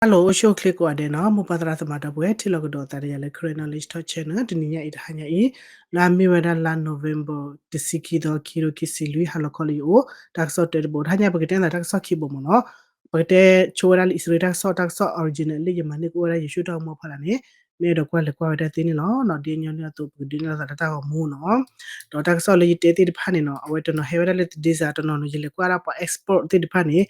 Hello အိၣ်ဆူၣ်အိၣ်ချ့ကိးဂၤဒဲးနီၤ, မိၢ်ပၢ်သရၣ်သမါဒီပုၢ်ဝဲၢ် ထံၣ်လိာ်ကဒီးသးဒီးယၤလၢ Karen Knowledge Talk Channel တနံၤညါအံၤတဟါညါအံၤ, လၢအမ့ၢ်ဝဲဒၣ်လါ November တဆံခံသီ ခံကထိခံဆံလွံၢ် ဟါလီၤခီလၢယအိၣ် တၢ်ကစီၣ်တၢတဘိ, တဟါညါပကတဲသးတၢ်ကစီၣ်ခံဘိမ့ၢ်နီၤ. ပကတဲဆိဝဲဒၣ်လၢအံၣ်စရ့လးတၢ်ကစီၣ်, တၢ်ကစီၣ် original လၢယမၤန့ၢ်ကအိၣ်ဝဲဒၣ်ယဆူၣ်တၢ်မီဖီလာ်န့ၣ် မ့ၢ်အဲၣ်ဒိးကွၢ်လဲၤကွၢ်ဝဲဒၣ်သ့န့ၣ်လီၤ. ဒ်ညီနုၢ်အသိး ပကဒုးနဲၣ်လိာ်သးလၢတၢ်ဂီၤမူနီၤ. ဒီးတၢ်ကစီၣ်လၢယတဲသ့ၣ်တဖၣ်န့ၣ်နီၤ, အဝဲတနီၤဟဲဝဲဒၣ်လၢ သတင်းစာ တနီၤနီၤ ယလဲၤကွၢ်ဒၣ်ပှၤ expert သ့ၣ်တဖၣ်န့ၣ်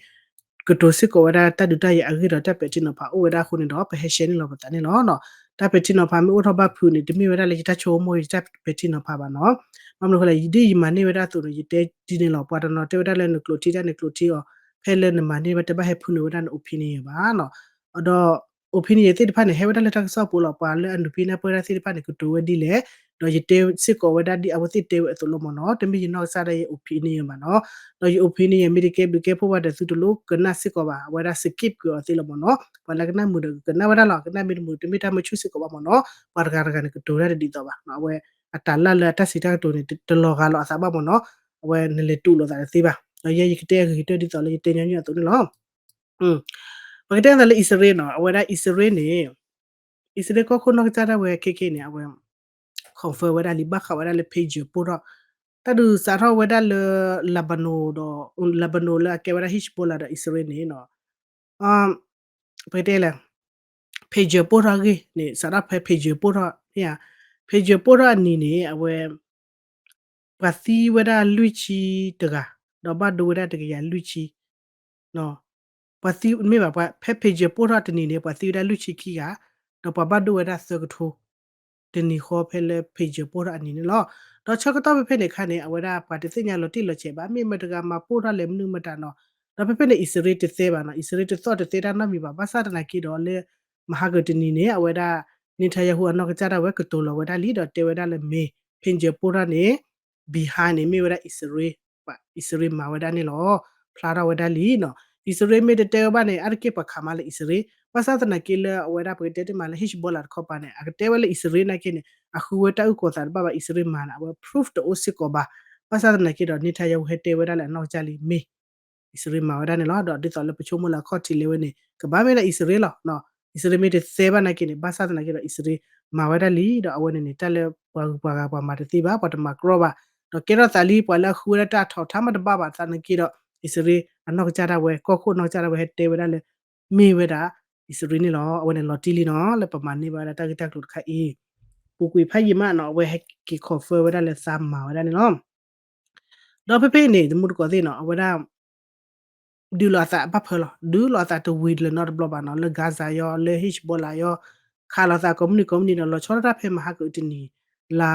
ကတိၤစ့ၢ်ကီးဝဲဒၣ်တၢ်ဒုးတၢ်ယၤအဂ့ၢ်ဒီးတၢ်ပဲာ်ထံနီၤဖးအိၣ်ဝဲဒၣ်အဃိန့ၣ်ဒီး ပဟဲ share န့ၢ်လီၤပသးန့ၣ်လီၤ. တၢ်ပဲာ်ထံနီၤဖးမ့ၢ်အိၣ်ထီၣ်ဘၣ်ဖုးန့ၣ် တမ့ၢ်ဝဲဒၣ်လၢယတၢ်ဆိကမိၣ်ယတၢ်ပဲာ်ထံနီၤဖးဘၣ်နီၤ. ဘၣ်မနုၤအဃိလဲၣ်, ဒ်ယမၤန့ၢ်ဝဲဒၣ်အသိးန့ၣ် ယတဲဒ်န့ၣ်လီၤ. ပှၤတနီၤတဲဝဲဒၣ်လၢနကျိးထံတၢ်န့ၣ်ကျိးထံအီၤ, ဖဲလၢနမၤန့ၢ်ဝဲတဘၣ်ဟဲဖုးန့ၢ်ဝဲဒၣ်န opinion ဘၣ်နီၤ. ဒီး opinion သ့ၣ်တဖၣ်န့ၣ် ဟဲဝဲဒၣ်လၢတၢ်ကစီၣ်ပူၤလီၤ. ပှၤလၢအနုာ်ဖံနၢ်ပၢၢ်တၢ်သ့ၣ်တဖၣ်န့ၣ် ကတိၤဝဲဒ်လဲၣ်, ဒီးယတဲစ့ၢ်ကီးဝဲဒၣ်ဒ်အဝဲသ့ၣ်တဲဝဲအသိးလီၤမ့ၢ်နီၤ. တမ့ၢ်ယနီၢ်ကစၢ်ဒၣ်ယ opinion ဘၣ်နီၤ. ဒီးယ opinion မ့ၢ်တကဲဘျုးကဲဖှိၣ်ဘၣ်ဒီး သုတလိၣ်ကနၣ်စ့ၢ်ကီးဘၣ်, အဝဲဒၣ် skip ကွံာ်အီၤသ့လီၤမ့ၢ်နီၤ. ပှၤလၢကနၣ်မုာ်ဒီးကနၣ်ဝဲဒၣ်လီၤ, ကနၣ်မ့ၢ်တမုာ် တမ့ၢ်တၢ်မုာ်ဆူၣ်စ့ၢ်ကီးဘၣ်မ့ၢ်နီၤ. ပှၤတဂၤတဂၤန့ၣ် ကတိၤတၢ်တဒ်သိးဘၣ်နီၤ. အဝဲအတၢ်လၢ်လၢအတၢ်စံးတၢ်ကတိၤန့ၣ် တလီၤဂာ်လီၤအသးဘၣ်မ့ၢ်နီၤ. အဝဲနလဲၤတူၢ်လိာ်သးတသ့ဘၣ်. ဒီးယဲယကတဲအဂ့ၤကတၢၢ်ဒ်သိးလၢယတဲညီနုၢ်အသိးန့ၣ်လီၤ. ပကတဲသးလၢအံၣ်စရ့လးနီၤ, အဝဲဒၣ်အံၣ်စရ့လးန့ၣ် အံၣ်စရ့လးကီၢ်ခိၣ်နီၢ်ကစၢ်ဒၣ်ဝဲခဲခဲန့ၣ် အဝဲ confirm ဝဲဒၣ်လံ ဘၣ်ဃးဝဲဒၣ်လၢ pager ပိၢ်ထီၣ် တၢ်ဒုးစးထီၣ်ဝဲဒၣ်လၢ Lebanon ဒီး Lebanon လၢအကဲဝဲဒၣ် Hezbollah ဒီးအံၣ်စရ့လးန့ၣ်နီၤ, ပကတဲလဲၣ်, pager ပိၢ်ထီၣ်အဂ့ၢ်န့ၣ် စးထီၣ်ဖဲ pager ပိၢ်ထီၣ်န့ၣ်ဧါ, pager ပိၢ်ထီၣ်အနံၤန့ၣ် အဝဲ ပှၤသံဝဲဒၣ်လွံၢ်ဆံတဂၤ, ဒီးဘၣ်ဒိဝဲဒၣ်တကယၤလွံၢ်ဆံ ပှၤသံမ့ၢ်ဘၣ် ဖဲ pager ပိၢ်ထီၣ်တနံၤန့ၣ် ပှၤသံဝဲဒၣ်လွံၢ်ဆံခံဂၤ, ဒီးပှၤဘၣ်ဒိဝဲဒၣ်သၢကထိ တနံၤဃီဖဲလၢ pager ပိၢ်ထီၣ်အနံၤန့ၣ်လီၤ. ဒီးဆၢကတီၢ်ဖဲဖဲန့ၣ်အခါန့ၣ် အဝဲဒၣ်ပှၤတသ့ၣ်ညါလီၤတံၢ်လီၤဆဲးဘၣ် မ့ၢ်မတၤတဂၤမၤပိၢ်ထီၣ်လဲၣ်မနုၤမတၤနီၤ. ဒီးဖဲဖဲန့ၣ် အံၣ်စရ့လးတသဲဘၣ်နီၤ, အံၣ်စရ့လးတသီၣ်တသဲတၢ်နီတမံၤဘၣ်. ဘၣ်ဆၣ်သနာ်က့ဒီးလၢ မဟါကတနံၤန့ၣ် အဝဲဒၣ် Netanyahu အနီၢ်ကစၢ်ဒၣ်ဝဲကတိၤလီၤဝဲဒၣ်လံ ဒီးတဲဝဲဒၣ်လၢမ့ၢ် pager ပိၢ်ထီၣ်န့ၣ် behind န့ၣ် မ့ၢ်ဝဲဒၣ်အံၣ်စရ့လး, အံၣ်စရ့လးမၤဝဲဒၣ်န့ၣ်လီၤ. ဖျါထီၣ်ဝဲဒၣ်လံနီၤ. အံၣ်စရ့လးမ့ၢ်တတဲဝဲဘၣ်န့ၣ် အါတက့ၢ်ပှၤခးမးလၢအံၣ်စရ့လး, ဘၣ်ဆၣ်သနာ်က့လၢအဝဲဒၣ်ပကတဲတ့ၢ်မးလၢ Hezbollah တခီပၤန့ၣ် အကတဲဝဲလၢအံၣ်စရ့လးနာ်က့န့ၣ် အဃုဝဲတၢ်အုၣ်ကီၤသးတဘၣ်ဘၣ် အံၣ်စရ့လးမၤန့ၣ် အဝဲ proof တအိၣ်စ့ၢ်ကီးဘၣ်. ဘၣ်ဆၣ်သနာ်က့ဒီး Netanyahu ဟဲတဲဝဲဒၣ်လၢအနီၢ်ကစၢ်လံ မ့ၢ် အံၣ်စရ့လးမၤဝဲဒၣ်န့ၣ်လီၤ. ဒီးဒ်သိးလၢပဆိကမိၣ်လၢအခီၣ်ထံးလဲၤဝဲန့ၣ် ကဘၣ်မ့ၢ်ဒၣ်အံၣ်စရ့လးလီၤ. အံၣ်စရ့လးမ့ၢ်တသဲဘၣ်နာ်က့န့ၣ် ဘၣ်ဆၣ်သနာ်က့ဒီး အံၣ်စရ့လးမၤဝဲဒၣ်လံ ဒီးအဝဲန့ၣ်န့ၣ် တၢ်လၢပှၤဂုၤပှၤဂၤပှၤမၤတသ့ဘၣ် ပှၤတမၤကြီဘၣ်, ဒီးကဲထီၣ်သးလံ ပှၤလၢအဃုဝဲဒၣ်တၢ်အထီးထါမးတဘၣ်ဘၣ်သနာ်က့ဒီး အံၣ်စရ့လးအနီၢ်ကစၢ်ဒၣ်ဝဲ ကီၢ်ခိၣ်နီၢ်ကစၢ်ဒၣ်ဝဲဟဲတဲဝဲဒၣ်လၢ မ့ၢ်ဝဲဒၣ် အံၣ်စရ့လးန့ၣ်လီၤ. အဝဲန့ၣ်လီၤတံၢ်လံနီၤ လၢပမၤန့ၢ်ဘၣ်ဝဲဒၣ်တၢ်ဂ့ၢ်တၢ်ကျိၤတခါအံၤ ပူၤကွံာ်ဖးယံာ်မးနီၤ အဝဲဟဲက့ၤ confirm ဝဲဒၣ်လၢသးမၤဝဲဒၣ်န့ၣ်လီၤ. ဒီးဖဲဖဲအံၤန့ၣ် တမူတကိးသ့ၣ်နီၤ အဝဲဒၣ် ဒုးလိာ်အသးဘၣ်ဖၢလီၤ ဒုးလိာ်အသးတဝံၤတလၢၤနီတဘျီဘၣ်နီၤ လၢ Gaza ယီၤ လၢ Hezbollah ယီၤ ခးလိာ်သးကိးမုၢ်နံၤကိးမုၢ်နံၤဒီး လီၤဆီဒၣ်တၢ်ဖဲမဟါကအုးတနံၤ လါ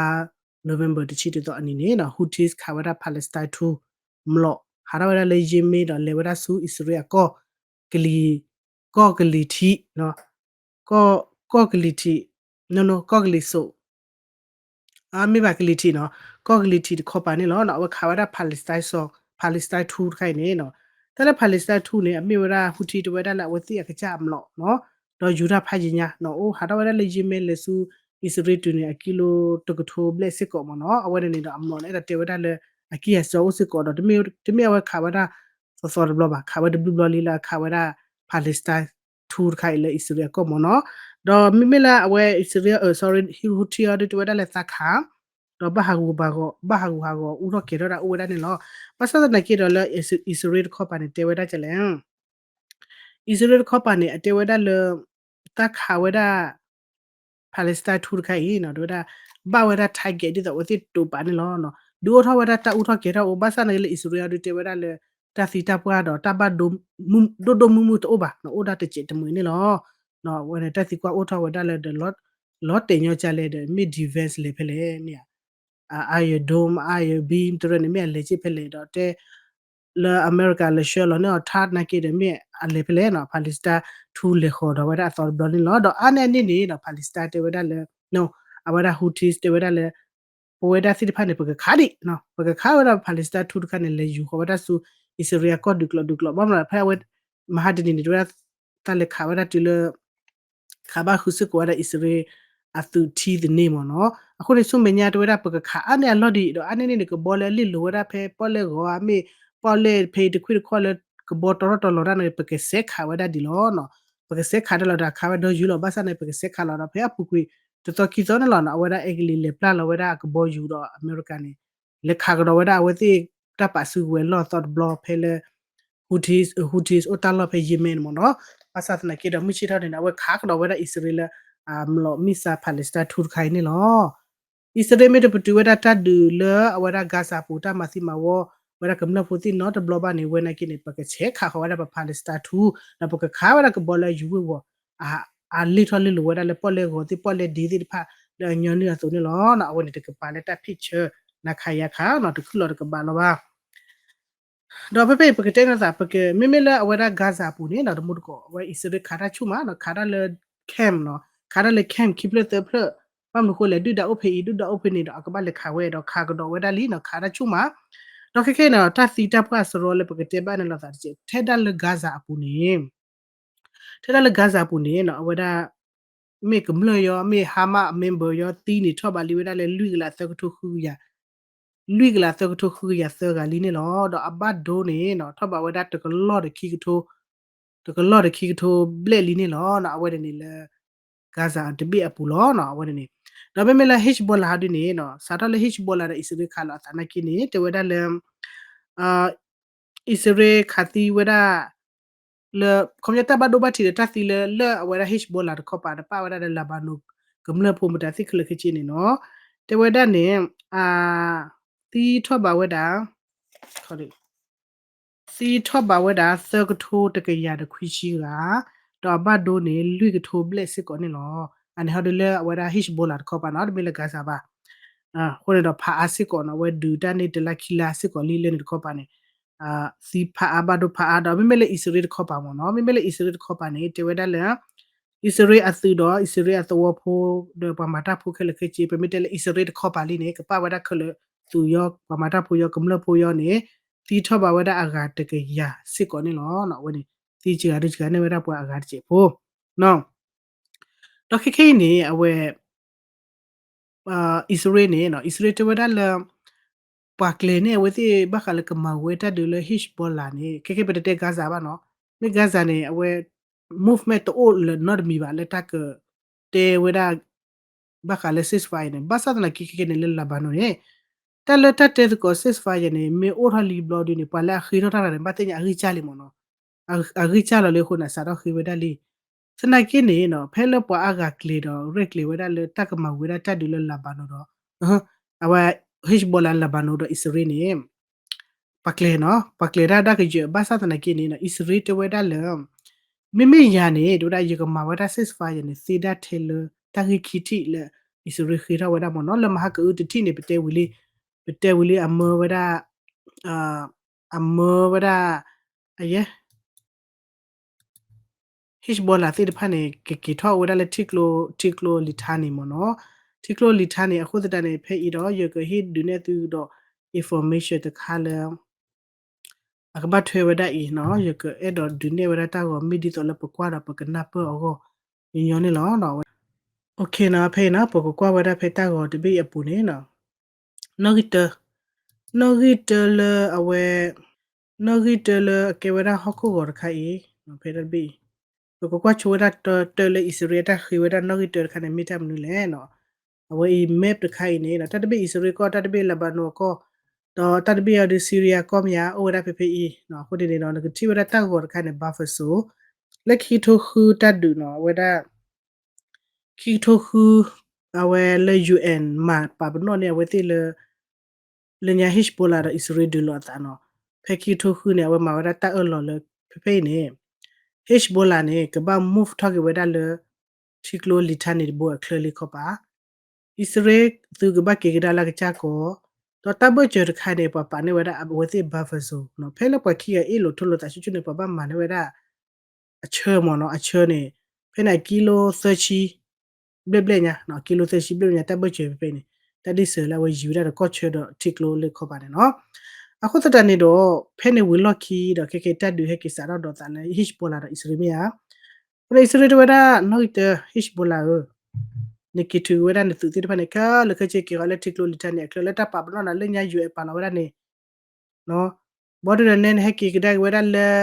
November တဆံတသီအနံၤန့ၣ် Houthis ခးဝဲဒၣ် Palestine two မျိာ် ဟးထီၣ်ဝဲဒၣ်လၢ Yemen ဒီးလဲၤဝဲဒၣ်ဆူအံၣ်စရ့လးအကီၢ် ကလံၤ ကီၢ်ကလံၤထံး ကီၢ်ကလံၤထံး ကီၢ်ကလံၤစိး မ့ၢ်ဘၣ်ကလံၤထံးနီၤ ကီၢ်ကလံၤထံးတခီပၤန့ၣ်လီၤ. အဝဲခးဝဲဒၣ် Palestine စီၤ Palestine two တခါအံၤန့ၣ် တၢ်လၢ Palestine two န့ၣ် အမ့ၢ်ဝဲဒၣ် Houthi တဲဝဲဒၣ်လၢအဝဲသ့ၣ်အကစၢ်အမျိာ်နီၤ ဒီးယူၤတၢ်ဖးယံာ်ညါနီၤ အိၣ်ဟးထီၣ်ဝဲဒၣ်လၢ Yemen လဲၤဆူ အံၣ်စရ့လးတုၤန့ၣ် အကံလိတကထိဘျဲၣ်စ့ၢ်ကီးမ့ၢ်နီၤ အဝဲန့ၣ်န့ၣ်ဒီးအမျိာ်န့ၣ် အဲၣ်ဒိးတဲဝဲဒၣ်လၢ အကံၢ်အစီအိၣ်စ့ၢ်ကီးဒီး တမ့ၢ်အဝဲခးဝဲဒၣ် သီသီတဘျီဘၣ် ခးဝဲတဘျုးဘျီလံလၢအခးဝဲဒၣ် Palestine two တခါအံၤလၢအံၣ်စရ့လးအကီၢ်မ့ၢ်နီၤ ဒီးမ့မ့ၢ်လၢအဝဲအံၣ်စရ့လး sorry Houthi အီၤဒုးတဲဝဲဒၣ်လၢသးခး ဒီးဘၣ်ဟးဂူာ်ဟးဂီၤ ဘၣ်ဟးဂူာ်ဟးဂီၤ အူထီၣ်ကဲၤထီၣ်ဒၣ်အိၣ်ဝဲဒၣ်န့ၣ်လီၤ. ဘၣ်ဆၣ်သနာ်က့ဒီးလၢအံၣ်စရ့လးတခီပၤန့ၣ် တဲဝဲဒၣ်ကလဲၣ် အံၣ်စရ့လးတခီပၤန့ၣ် အတဲဝဲဒၣ်လၢ တၢ်ခးဝဲဒၣ် Palestine two တခါအံၤနီၤ တဲဝဲဒၣ် ဘၣ်ဝဲဒၣ် target ဒ်သိးအဝဲသ့ၣ်တိာ်ပာ်န့ၣ်လီၤ. ဒုးအိၣ်ထီၣ်ဝဲဒၣ်တၢ်အူထီၣ်ကဲၤထီၣ်အိၣ် ဘၣ်ဆၣ်သနာ်က့လၢအံၣ်စရ့လးအီၤဒုးတဲဝဲဒၣ်လၢ တၢ်သံတၢ်ပှၢ်ဒီးတၢ်ဘၣ်ဒိ ဒိၣ်ဒိၣ်မုၢ်မုၢ်တအိၣ်ဘၣ်နီၤ အိၣ်ဒၣ်တစဲးတမှဲၤန့ၣ်လီၤ. အဝဲန့ၣ်တၢ်သံကွၢ်အိၣ်ထီၣ်ဝဲဒၣ်လၢဒီး လီၤတဲာ်ညီကလဲၣ်ဒီး မ့ၢ် defense လဲၤဖဲလဲၣ်န့ၣ် Iron Dome Iron Beam တရၢန့ၣ် မ့ၢ်အလဲၤက့ၤဖဲလဲၣ်ဒီးတဲ လၢအမဲရကၤလဲၤဆှၢလီၤန့ၢ်အီၤထါနာ်က့ဒီး မ့ၢ်အလဲၤဖဲလဲၣ်နီၤ Palestine two လဲၤဃီၤဒီးဝဲဒၣ်အသီတဘျီန့ၣ်လီၤ. ဒီးအါန့ၢ်အန့ၣ်န့ၣ်ဒီး Palestine တဲဝဲဒၣ်လၢ အဝဲဒၣ် Houthis တဲဝဲဒၣ်လၢ ပဝဲဒၣ်သ့ၣ်တဖၣ်န့ၣ် ပကခးဒံး ပကခးဝဲဒၣ် Palestine two တခါန့ၣ် လဲၤယူၤဃီၤဝဲဒၣ်ဆူ အံၣ်စရ့လးအကီၢ်ဒုးကျိးဒုးကျိး ဘၣ်မနုၤဖဲအဝဲ မဟါတနံၤန့ၣ် တဲဝဲဒၣ် တၢ်လဲၤခးဝဲဒၣ်တုၤလၢ ခးဘၣ်ဃုာ်စ့ၢ်ကီးဝဲဒၣ်အံၣ်စရ့လးအသုးထံသန့မ့ၢ်နီၤ. အဃိန့ၣ် ဆူမဲာ်ညါတဲဝဲဒၣ် ပကခးအါန့ၢ်အလီၢ်ဒံးဒီး အါန့ၢ်န့ၣ်န့ၣ် ကဘီလၢအလံၣ်လိၤဝဲဒၣ်ဖဲပီၣ်လဲၣ်ဂီၤဧါ မ့ၢ်ပီၣ်လဲၣ်ဖဲတခွံၣ်တခီၣ်လၢ ကဘီတီထီၣ်တီလီၤတၢ်န့ၣ် ပကစဲးခးဝဲဒၣ်ဒံးလီၤနီၤ. ပကစဲးခးတၢ်လီၤဒီးခးဝဲဒီးယူၤလီၤ ဘၣ်ဆၣ်န့ၣ် ပကစဲးခးလီၤဒီး ဖဲအပူၤကွံာ် တသီခံသီန့ၣ်လီၤနီၤ အဝဲဒၣ်အဲကလံးလဲၤပျၢ်လီၤဝဲဒၣ်အကဘီယူၤဒီးအမဲရကၤန့ၣ် လဲၤခးကဒီးဝဲဒၣ်အဝဲသ့ၣ် တၢ်ပာ်စုကဝဲၤလီၢ်သီတဘျီဖဲလၢ Houthis Houthis အိၣ်တၢ်လီၢ်ဖဲ Yemen န့ၣ်မ့ၢ်နီၤ ဘၣ်ဆၣ်သနာ်က့ဒီး မုၢ်ဆ့ၣ်ထီၣ်န့ၣ် အဝဲခးကဒီးဝဲဒၣ်အံၣ်စရ့လးလၢ အမျိာ် missile Palistar two တခါအံၤန့ၣ်လီၤ. အံၣ်စရ့လးမ့ၢ်တပတုာ်ဝဲဒၣ်တၢ်ဒုးလၢအဝဲဒၣ် Gaza ပူၤ တၢ်မၤသံမၤဝီ ဝဲဒၣ်ကမျၢၢ်ဖိသ့ၣ်နီတဘျီဘၣ်န့ၣ် ဝဲနာ်က့န့ၣ် ပကဆဲးခးဃီၤဝဲဒၣ်ပ Palistar two ဒီးပကခးဝဲဒၣ်ကဘီလၢအယူၤဝ့ၢ်ဝီၤ အလ့ၣ်ထီၣ်လ့ၣ်လိၤဝဲဒၣ်လၢပီၣ်လဲၣ်ဂီၤသ့ၣ်ပီၣ်လဲၣ်ဒ့သ့ၣ်တဖၣ် လၢအညီနုၢ်အသိးန့ၣ်လီၤ. အဝဲန့ၣ်တကပၤလၢတၢ်ဖ့ၣ်ဆၢ နခးယၤခးနီၤ တခုၣ်လီၤတကဘၣ်လီၤဘၣ် ဒီးဖဲဖဲအံၤ ပကတဲန့ၣ်သး ပက မ့မ့ၢ်လၢအဝဲဒၣ် Gaza အပူၤန့ၣ်နီၤ တမူတကိး အဝဲအံၣ်စရ့လးခးတၢ်ဆူၣ်မးနီၤ ခးတၢ်လၢ camp နီၤ ခးတၢ်လၢ camp ခံဖျၢၣ်သၢဖျၢၣ် ဘၣ်မနုၤဃိလဲၣ် ဒုၣ်ဒါအိၣ်ဖဲအံၤ ဒုၣ်ဒါအိၣ်ဖဲန့ၣ်ဒီး အကဘၣ်လဲၤခးဝဲဒီးခးကဒီးဝဲဒၣ်လံနီၤ ခးတၢ်ဆူၣ်မး ဒီးခဲခဲအံၤနီၤ တၢ်သံတၢ်ပှၢ်စရီလၢပကတဲဘၣ်န့ၣ်လီၤသးတက့ၢ် ထဲဒၣ်လၢ Gaza အပူၤန့ၣ် ထဲဒၣ်လၢ Gaza အပူၤန့ၣ်နီၤ အဝဲဒၣ် မ့ၢ်ကမျၢၢ်ယီၤ မ့ၢ် Hamas member ယီၤ သံန့ၣ်ထီၣ်ဘးလံဝဲဒၣ်လၢ လွံၢ်ကလးသၢကထိဃုကယၤ လွံၢ်ကလးသၢကထိဃုကယၤသၢဂၤလံန့ၣ်လီၤ. ဒီးအဘၣ်ဒိန့ၣ်နီၤ ထီၣ်ဘးဝဲဒၣ်တကလီၢ်တခံကထိ တကလီၢ်တခံကထိဘျဲၣ်လံန့ၣ်လီၤ. အဝဲန့ၣ်န့ၣ်လၢ Gaza တဘ့ၣ်အပူၤလီၤနီၤ အဝဲန့ၣ်န့ၣ် ဒီးမ့မ့ၢ်လၢ Hezbollah ဟီဒုန့ၣ်နီၤ စးထီၣ်လၢ Hezbollah ဒီးအံၣ်စရ့လးခးလီၤအသးနာ်က့န့ၣ် တဲဝဲဒၣ်လၢ အံၣ်စရ့လးခးသံဝဲဒၣ် လၢ ခီပညီတၢ်ဘၣ်ဒိဘၣ်ထံးဒီးတၢ်သံလၢ လၢအဝဲဒၣ် Hezbollah တခီပၤ တပာ်ဝဲဒၣ်လၢ Lebanon ကမျၢၢ်ဖိမတၤသ့ၣ်ခဲလၢာ်ခဲဆ့န့ၣ်နီၤ တဲဝဲဒၣ်န့ၣ် အ သံထီၣ်ဘးဝဲဒၣ် သံထီၣ်ဘးဝဲဒၣ် သၢကထိတကယၤဒီးခွံဆံဂၤ, ဒီးအဘၣ်ဒိန့ၣ် လွံၢ်ကထိဘျဲၣ်စ့ၢ်ကီးန့ၣ်လီၤ. အန့ၣ်ဟီဒုလၢအဝဲဒၣ် Hezbollah တခီပၤနီၤ, တမ့ၢ်လၢ Gaza ဘၣ်. အဃိန့ၣ်ဒီးဖးအါစ့ၢ်ကီးနီၤ, အဝဲဒုးတၢ်န့ၢ်တလါခံလါစ့ၢ်ကီးလံလၢန့ၣ်တခီပၤန့ၣ် သံဖးအါဘၣ်ဒိဖးအါဒီး မ့မ့ၢ်လၢအံၣ်စရ့လးတခီပၤမ့ၢ်နီၤ, မ့မ့ၢ်လၢအံၣ်စရ့လးတခီပၤန့ၣ် တဲဝဲဒၣ်လၢ အံၣ်စရ့လးအသုးဒီး အံၣ်စရ့လးအသဝီဖိ ဒီးပှၤမၤတၢ်ဖိခဲလၢာ်ခဲဆ့ ပမ့ၢ်တဲလၢအံၣ်စရ့လးတခီပၤလံန့ၣ် ကပာ်ဝဲဒၣ်ခဲလၢာ်သုးယီၤ ပှၤမၤတၢ်ဖိယီၤ ကမျၢၢ်ဖိယီၤန့ၣ် သံထီၣ်ဘၣ်ဝဲဒၣ်အဂၤတကယၤစ့ၢ်ကီးန့ၣ်လီၤ. အဝဲန့ၣ် သံစှၤဒုစှၤန့ၢ်ဝဲဒၣ်ပှၤအဂၤတစဲးဖိ ဒီးခဲခဲအံၤန့ၣ် အဝဲ အံၣ်စရ့လးန့ၣ် အံၣ်စရ့လးတဲဝဲဒၣ်လၢ ပှၤကျဲၤန့ၢ်အဝဲသ့ၣ်ဘၣ်ဃးလၢကမၤဝဲတၢ်ဒုးလၢ Hezbollah န့ၣ် ခဲခဲပတတဲ Gaza ဘၣ်နီၤ, မ့ၢ် Gaza န့ၣ် အဝဲ movement တအိၣ်လၢၤနီတမံၤဘၣ်လၢတၢ်ကတဲဝဲဒၣ် ဘၣ်ဃးလၢ ceasefire န့ၣ် ဘၣ်ဆၣ်သနာ်က့ခဲခဲန့ၣ်လၢ Lebanon န့ၣ် တၢ်လၢတၢ်တဲသကိး ceasefire န့ၣ် မ့ၢ်အိၣ်ထီၣ်လံဘျီဒုန့ၣ် ပှၤလၢအဃ့ထီၣ်တၢ်တဂၤန့ၣ် ဘၣ်သ့ၣ်ညါအဂံၢ်စၢ်လံမ့ၢ်နီၤ, အဂံၢ်စၢ်လီၤလံအဃိန့ၣ် စးထီၣ်ဃ့ဝဲဒၣ်လံ သနာ်က့န့ၣ်နီၤ ဖဲလၢပှၤအါဂၤကျဲၤဒီး ရဲၣ်ကျဲၤဝဲဒၣ်လၢတၢ်ကမၤဝဲဒၣ်တၢ်ဒုးလၢ Lebanon ဒီး အဝဲ Hezbollah Lebanon ဒီးအံၣ်စရ့လးန့ၣ် ပှၤကျဲၤနီၤ ပှၤကျဲၤတၢ်ဒၣ်ကယၢၤ ဘၣ်ဆၣ်သနာ်က့န့ၣ်နီၤ အံၣ်စရ့လးတဲဝဲဒၣ်လၢ မ့မ့ၢ်ယၤန့ၣ် တဲဝဲဒၣ် ယကမၤဝဲဒၣ် ceasefire န့ၣ် သ့ဒၣ်ထဲလၢ တၢ်ဂ့ၢ်ခံထံၣ်လၢ အံၣ်စရ့လးဃ့ထီၣ်ဝဲဒၣ်မ့ၢ်နီၤ လၢမဟါကအုတထံၣ်န့ၣ် ပတဲဝံၤလံ ပတဲဝံၤလံအမၢဝဲဒၣ် အမၢဝဲဒၣ် အယဲ Hezbollah သ့ၣ်တဖၣ်န့ၣ် ကက့ၤထီၣ်ဝဲဒၣ်လၢထံကျိ ထံကျိ Litani မ့ၢ်နီၤ, ထံကျိ Litani အဃိသတးန့ၣ် ဖဲအံၤဒီး ယကဟ့ၣ်ဒုးနဲၣ်သုဒီး information တခါလၢ အကဘၣ်ထွဲဝဲဒၣ်အံၤနီၤ, ယကအဲၣ်ဒိးဒုးနဲၣ်ဝဲဒၣ်တၢ်ဂီၤ မ့ၢ်ဒ်သိးလၢပကွၢ်ဒီးပကနၢ်ပၢၢ်အဂီၢ် ညီညီန့ၣ်လီၤ. OK နီၤ, ဖဲအံၤနီၤ ပကကွၢ်ဝဲဒၣ်ဖဲတၢ်ဂီၤတဘ့ၣ်အပူၤန့ၣ်နီၤ နီၣ်ဂံၢ်တၢ, နီၣ်ဂံၢ်တၢလၢအဝဲ နီၣ်ဂံၢ်တၢလၢအကဲဝဲဒၣ်ဟီၣ်ခိၣ်ဂီၤတခါအံၤ ဖဲတၢ်တဘ့ၣ်အံၤ ပကကွၢ်ဆိဝဲဒၣ်တၢလၢအံၣ်စရ့လးတၢ်ဃ့ဝဲဒၣ်နီၣ်ဂံၢ်တၢတခါန့ၣ် မ့ၢ်တၢ်မနုၤလဲၣ်နီၤ. အဝဲအံၤ map တခါအံၤန့ၣ် တၢ်တဘ့ၣ်အံၣ်စရ့လးကီၢ် တၢ်တဘ့ၣ် Lebanon ကီၢ် ဒီးတၢ်တဘ့ၣ်အံၤဒီး Syria ကီၢ်မ့ၢ်ဧါ အိၣ်ဝဲဒၣ်ဖဲဖဲအံၤ အဃိန့ၣ်ဒီး နကထံၣ်ဝဲဒၣ်တၢ်ဂီၤတခါန့ၣ် buffer zone လၢခံကထိဃုတၢ်ဒုးနီၤ အဝဲဒၣ် ခံကထိဃု အဝဲလၢ UN မၤပာ်ပနီၣ်န့ၢ်အဝဲသ့ၣ်လၢ လၢညါ Hezbollah ဒီးအံၣ်စရ့လး ဒုးလိာ်အသးနီၤ. ဖဲခံကထိဃုန့ၣ် အဝဲမၤဝဲဒၣ်တၢ်အၢၣ်လီၤလၢ ဖဲဖဲအံၤန့ၣ် Hezbollah န့ၣ် ကဘၣ် move ထီၣ်က့ၤဝဲဒၣ်လၢ ထံကျိ Litani တဘိအချၢလံခီပၤ အံၣ်စရ့လးသုးကဘၣ်က့ၤကဒါလၢကစၢ်ကီၢ်, ဒီးတၢ်ဘၢၣ်စၢၤတခါန့ၣ် ပှၤပာ်န့ၢ်ဝဲဒၣ်အဝဲသ့ၣ် buffer zone နီၤ. ဖဲလၢပှၤခံဂၤအ့ၣ်လိာ်ထိၣ်လိာ်သးဆူၣ်ဆူၣ်န့ၣ် ပှၤဘၣ်မၤန့ၢ်ဝဲဒၣ် အဆၢမ့ၢ်နီၤ, အဆၢန့ၣ် ဖဲန့ၣ် ကံလိသၢဆံ ဘျဲၣ်ဘျဲၣ်ညါ, ကံလိသၢဆံဘျဲၣ်ဘျဲၣ်ညါ တၢ်ဘၢၣ်စၢၤဖဲဖဲန့ၣ် တၢ်ဒ့ၣ်စၢၤလၢအဝဲယံၤဝဲဒၣ်ဒီးကီၢ်ဆၢဒီးထံကျိလၢခီပၤန့ၣ်နီၤ. အဃိသတးန့ၣ်ဒီး ဖဲန့ၣ်ဝံၤလီၢ်ခံဒီး ခဲကဲတၢ်ဒုးဟဲက့ၤစးထီၣ်ဒီးသးလၢ Hezbollah ဒီးအံၣ်စရ့လးမ့ၢ်ဧါ. အဃိန့ၣ် အံၣ်စရ့လးတဲဝဲဒၣ် နီၣ်ဂံၢ်တၢ Hezbollah ဧၢ နက့ၤထုးက့ၤဝဲဒၣ်နသုးသ့ၣ်တဖၣ်န့ၣ် ခဲလၢာ်ခဲဆ့က့ၤဃီလၢထံကျိ Litani န့ၣ် အချၢလၢတၢ်ပာ်ပနီၣ်နၤလၢညါ UN ပာ်လီၤဝဲဒၣ်န့ၣ် ဘီဒုဒီးနဲနဟဲက့ၤကဒါက့ၤဝဲဒၣ်လၢ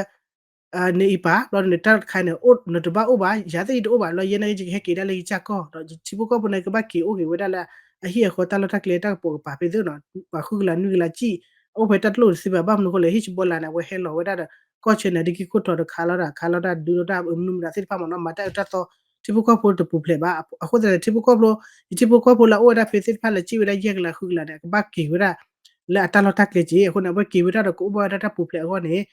န့ၣ်အံၤပာ် ဘျီန့ၣ် တၢ်တခါန့ၣ် နတဘၣ်အိၣ်ဘၣ် ယၤသ့ၣ်ယတအိၣ်ဘၣ် လီၤယဲနာ်က့ ယကဟဲက့ၤဒၣ်လၢယကစၢ်ကီၢ် ဒီးထံဖိကီၢ်ဖိန့ၣ် ကဘၣ်က့ၤအိၣ်က့ၤဝဲဒၣ်လၢ အဟံၣ်အဃီတၢ်လီၢ်တၢ်ကျဲတၢ်ကပိာ်ကပၤဖဲသ့ၣ်နီၤ ပှၤဃုကလးနွံကလးစံၣ် အိၣ်ဖဲတၢ်တလိၣ်တသ့ဘၣ် ဘၣ်မနုၤဃိလဲၣ် Hezbollah န့ၣ် အဝဲဟဲလီၤဝဲဒၣ်ဒီး ကီၢ်ဆၢန့ၣ် ဒ်က့ၤခိၣ်ထီၣ်တခါလီၤဒၣ် ခါလီၤဒၣ်ဒုးလီၤဒၣ် မနုၤမတၤသ့ၣ်တဖၣ်မ့ၢ်နီၤ မၤတၢ်အၢတၢ်သီ ထံဖိကီၢ်ဖိတပူၤဖျဲးဘၣ် အဃိသတးန့ၣ် ထံဖိကီၢ်ဖိ ယထံဖိကီၢ်ဖိလၢအအိၣ်ဝဲဒၣ်ဖဲသ့ၣ်တဖၣ်လၢစံၣ်ဝဲဒၣ်ယဲၢ်ကလးဃုကလးန့ၣ် အကဘၣ်က့ၤဝဲဒၣ် လၢအတၢ်လီၢ်တၢ်ကျဲက့ၤ အဃိန့ၣ် အဝဲက့ၤဝဲဒၣ်ဒီးကအိၣ်ဘၣ်ဝဲဒၣ်တၢ်ပူၤဖျဲးအဂီၢ်န့ၣ်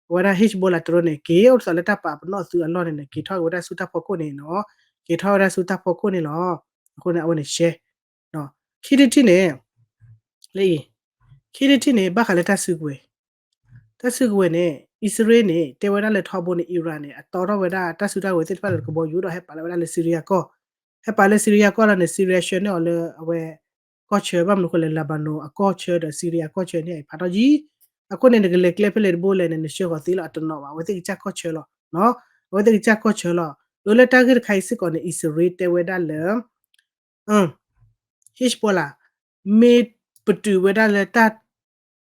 အဝဲဒၣ် Hezbollah တရၢန့ၣ် က့ၤအိၣ်တသီလၢတၢ်ပာ်ပနီၣ်သုးအလီၢ်န့ၣ်န့ၣ် က့ၤထီၣ်က့ၤဝဲဒၣ်ဆူတၢ်ဖီခိၣ်န့ၣ်နီၤ က့ၤထီၣ်ဝဲဒၣ်ဆူတၢ်ဖီခိၣ်န့ၣ်လီၤ. အဃိန့ၣ် အဝဲန့ၣ်ရှဲ ခံထံၣ်တထံၣ်န့ၣ် လၢအံၤ ခံထံၣ်တထံၣ်န့ၣ် ဘၣ်ဃးလၢတၢ်စုကဝဲၤ တၢ်စုကဝဲၤန့ၣ် အံၣ်စရ့လးန့ၣ် တဲဝဲဒၣ်လၢထီဘိန့ၣ် Iran န့ၣ် အတီထီၣ်ဝဲဒၣ်တၢ်စုတၢ်ကဝဲၤသ့ၣ်တဖၣ်လၢကဘီယူၤဒီးဟဲပာ်လၢဝဲဒၣ်လၢ Syria ကီၢ် ဟဲပာ်လၢ Syria ကီၢ်လီၤန့ၣ် Syria ဆှၢန့ၢ်အီၤလၢအဝဲ ကီၢ်ဆၢ ဘၣ်မနုၤဃိလဲၣ် Lebanon အကီၢ်ဆၢဒီး Syria ကီၢ်ဆၢန့ၣ် ဖးထီၣ်ယံၤ အဃိန့ၣ် နကလဲၤကျဲဖဲလဲၣ်တဘိလဲၣ်န့ၣ် နဆှၢဃီၤသ့လီၤ အတနီၤဘၣ် အဝဲသ့ၣ်ကစၢ်ကီၢ်ဆၢလီၤ အဝဲသ့ၣ်ကစၢ်ကီၢ်ဆၢလီၤ အလၢတၢ်ဂ့ၢ်တခါအံၤစ့ၢ်ကီးန့ၣ် အံၣ်စရ့လးတဲဝဲဒၣ်လၢ Hezbollah မ့ၢ်ပတုာ်ဝဲဒၣ်လၢတၢ်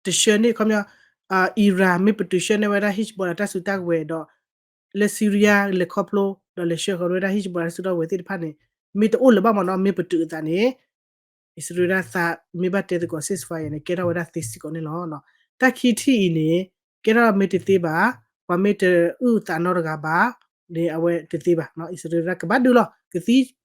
တဆှၢန့ၢ် ခီပညီ Iran မ့ၢ်ပတုာ်ဆှၢန့ၢ်ဝဲဒၣ် Hezbollah တၢ်စုတၢ်ကဝဲၤဒီး လၢ Syria လဲၤခီဖျိ ဒီးလဲၤဆှၢဃီၤဝဲဒၣ် Hezbollah တၢ်စုတၢ်ကဝဲၤသ့ၣ်တဖၣ်န့ၣ် မ့ၢ်တအိၣ်လၢၤဘၣ်မ့ၢ်နီၤ မ့ၢ်ပတုာ်အသးန့ၣ် အံၣ်စရ့လးသးမ့ၢ်ဘၣ်တဲသကိး ceasefire န့ၣ် ကဲထီၣ်ဝဲဒၣ်သ့စ့ၢ်ကီးန့ၣ်လီၤ. တၢ်ခံထံၣ်အံၤန့ၣ် ကဲထီၣ်မ့ၢ်တသ့ဘၣ် ပှၤမ့ၢ်တအုၣ်သးနီတဂၤဘၣ် န့ၣ် အဝဲတသ့ဘၣ် အံၣ်စရ့လးကဘၣ်ဒုးလီၤ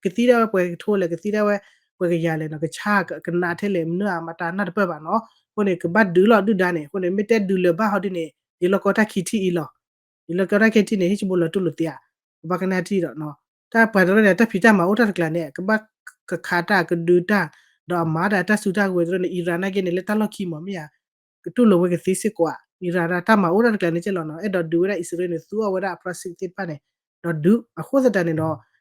ကသံဒၣ်ဝဲပှဲၤကထိလဲၣ် ကသံဒၣ်ဝဲပှဲၤကယၤလဲၣ်နီၤ ကဆါကနးထဲလဲၣ် မနုၤအမတၤနၢ်တပၢၢ်ဘၣ်နီၤ အဃိန့ၣ် ကဘၣ်ဒုးလီၤဒုၣ်ဒါန့ၣ် အဃိန့ၣ် မ့ၢ်တဲဒုးလၢၤဘၣ်ဟီဒ်န့ၣ် ယလီၢ်ကီတၢ်ခံထံၣ်အံၤလီၤ ယလီၢ်ကီတၢ်ခံထံၣ်န့ၣ် Hezbollah တူၢ်လိာ်သ့ဧါ ကဘၣ်ကနၣ်ထံၣ်ဒီး တၢ်ပှၤတရၢန့ၣ် တၢ်ဖံးတၢ်မၤအိၣ်တၢ်တကျါန့ၣ် ကဘၣ်ကခးတၢ်ကဒုးတၢ် ဒီးအမၤတၢ်တၢ်စုတၢ်ကဝဲၤတရၢန့ၣ် Iran နာ်က့န့ၣ် လၢတၢ်လီၢ်ခံမးမ့ၢ်ဧါ ကတူၢ်လိာ်ဝဲကသ့စ့ၢ်ကီးဧါ Iran တၢ်မၤအိၣ်တၢ်တကျါန့ၣ်ကဲလီၤနီၤ အဲၣ်ဒိးဒုးဝဲဒၣ်အံၣ်စရ့လးန့ၣ် သူအီၤဝဲဒၣ်အ proxy သ့ၣ်တဖၣ်န့ၣ် ဒီးဒုး အဃိသတးန့ၣ်ဒီး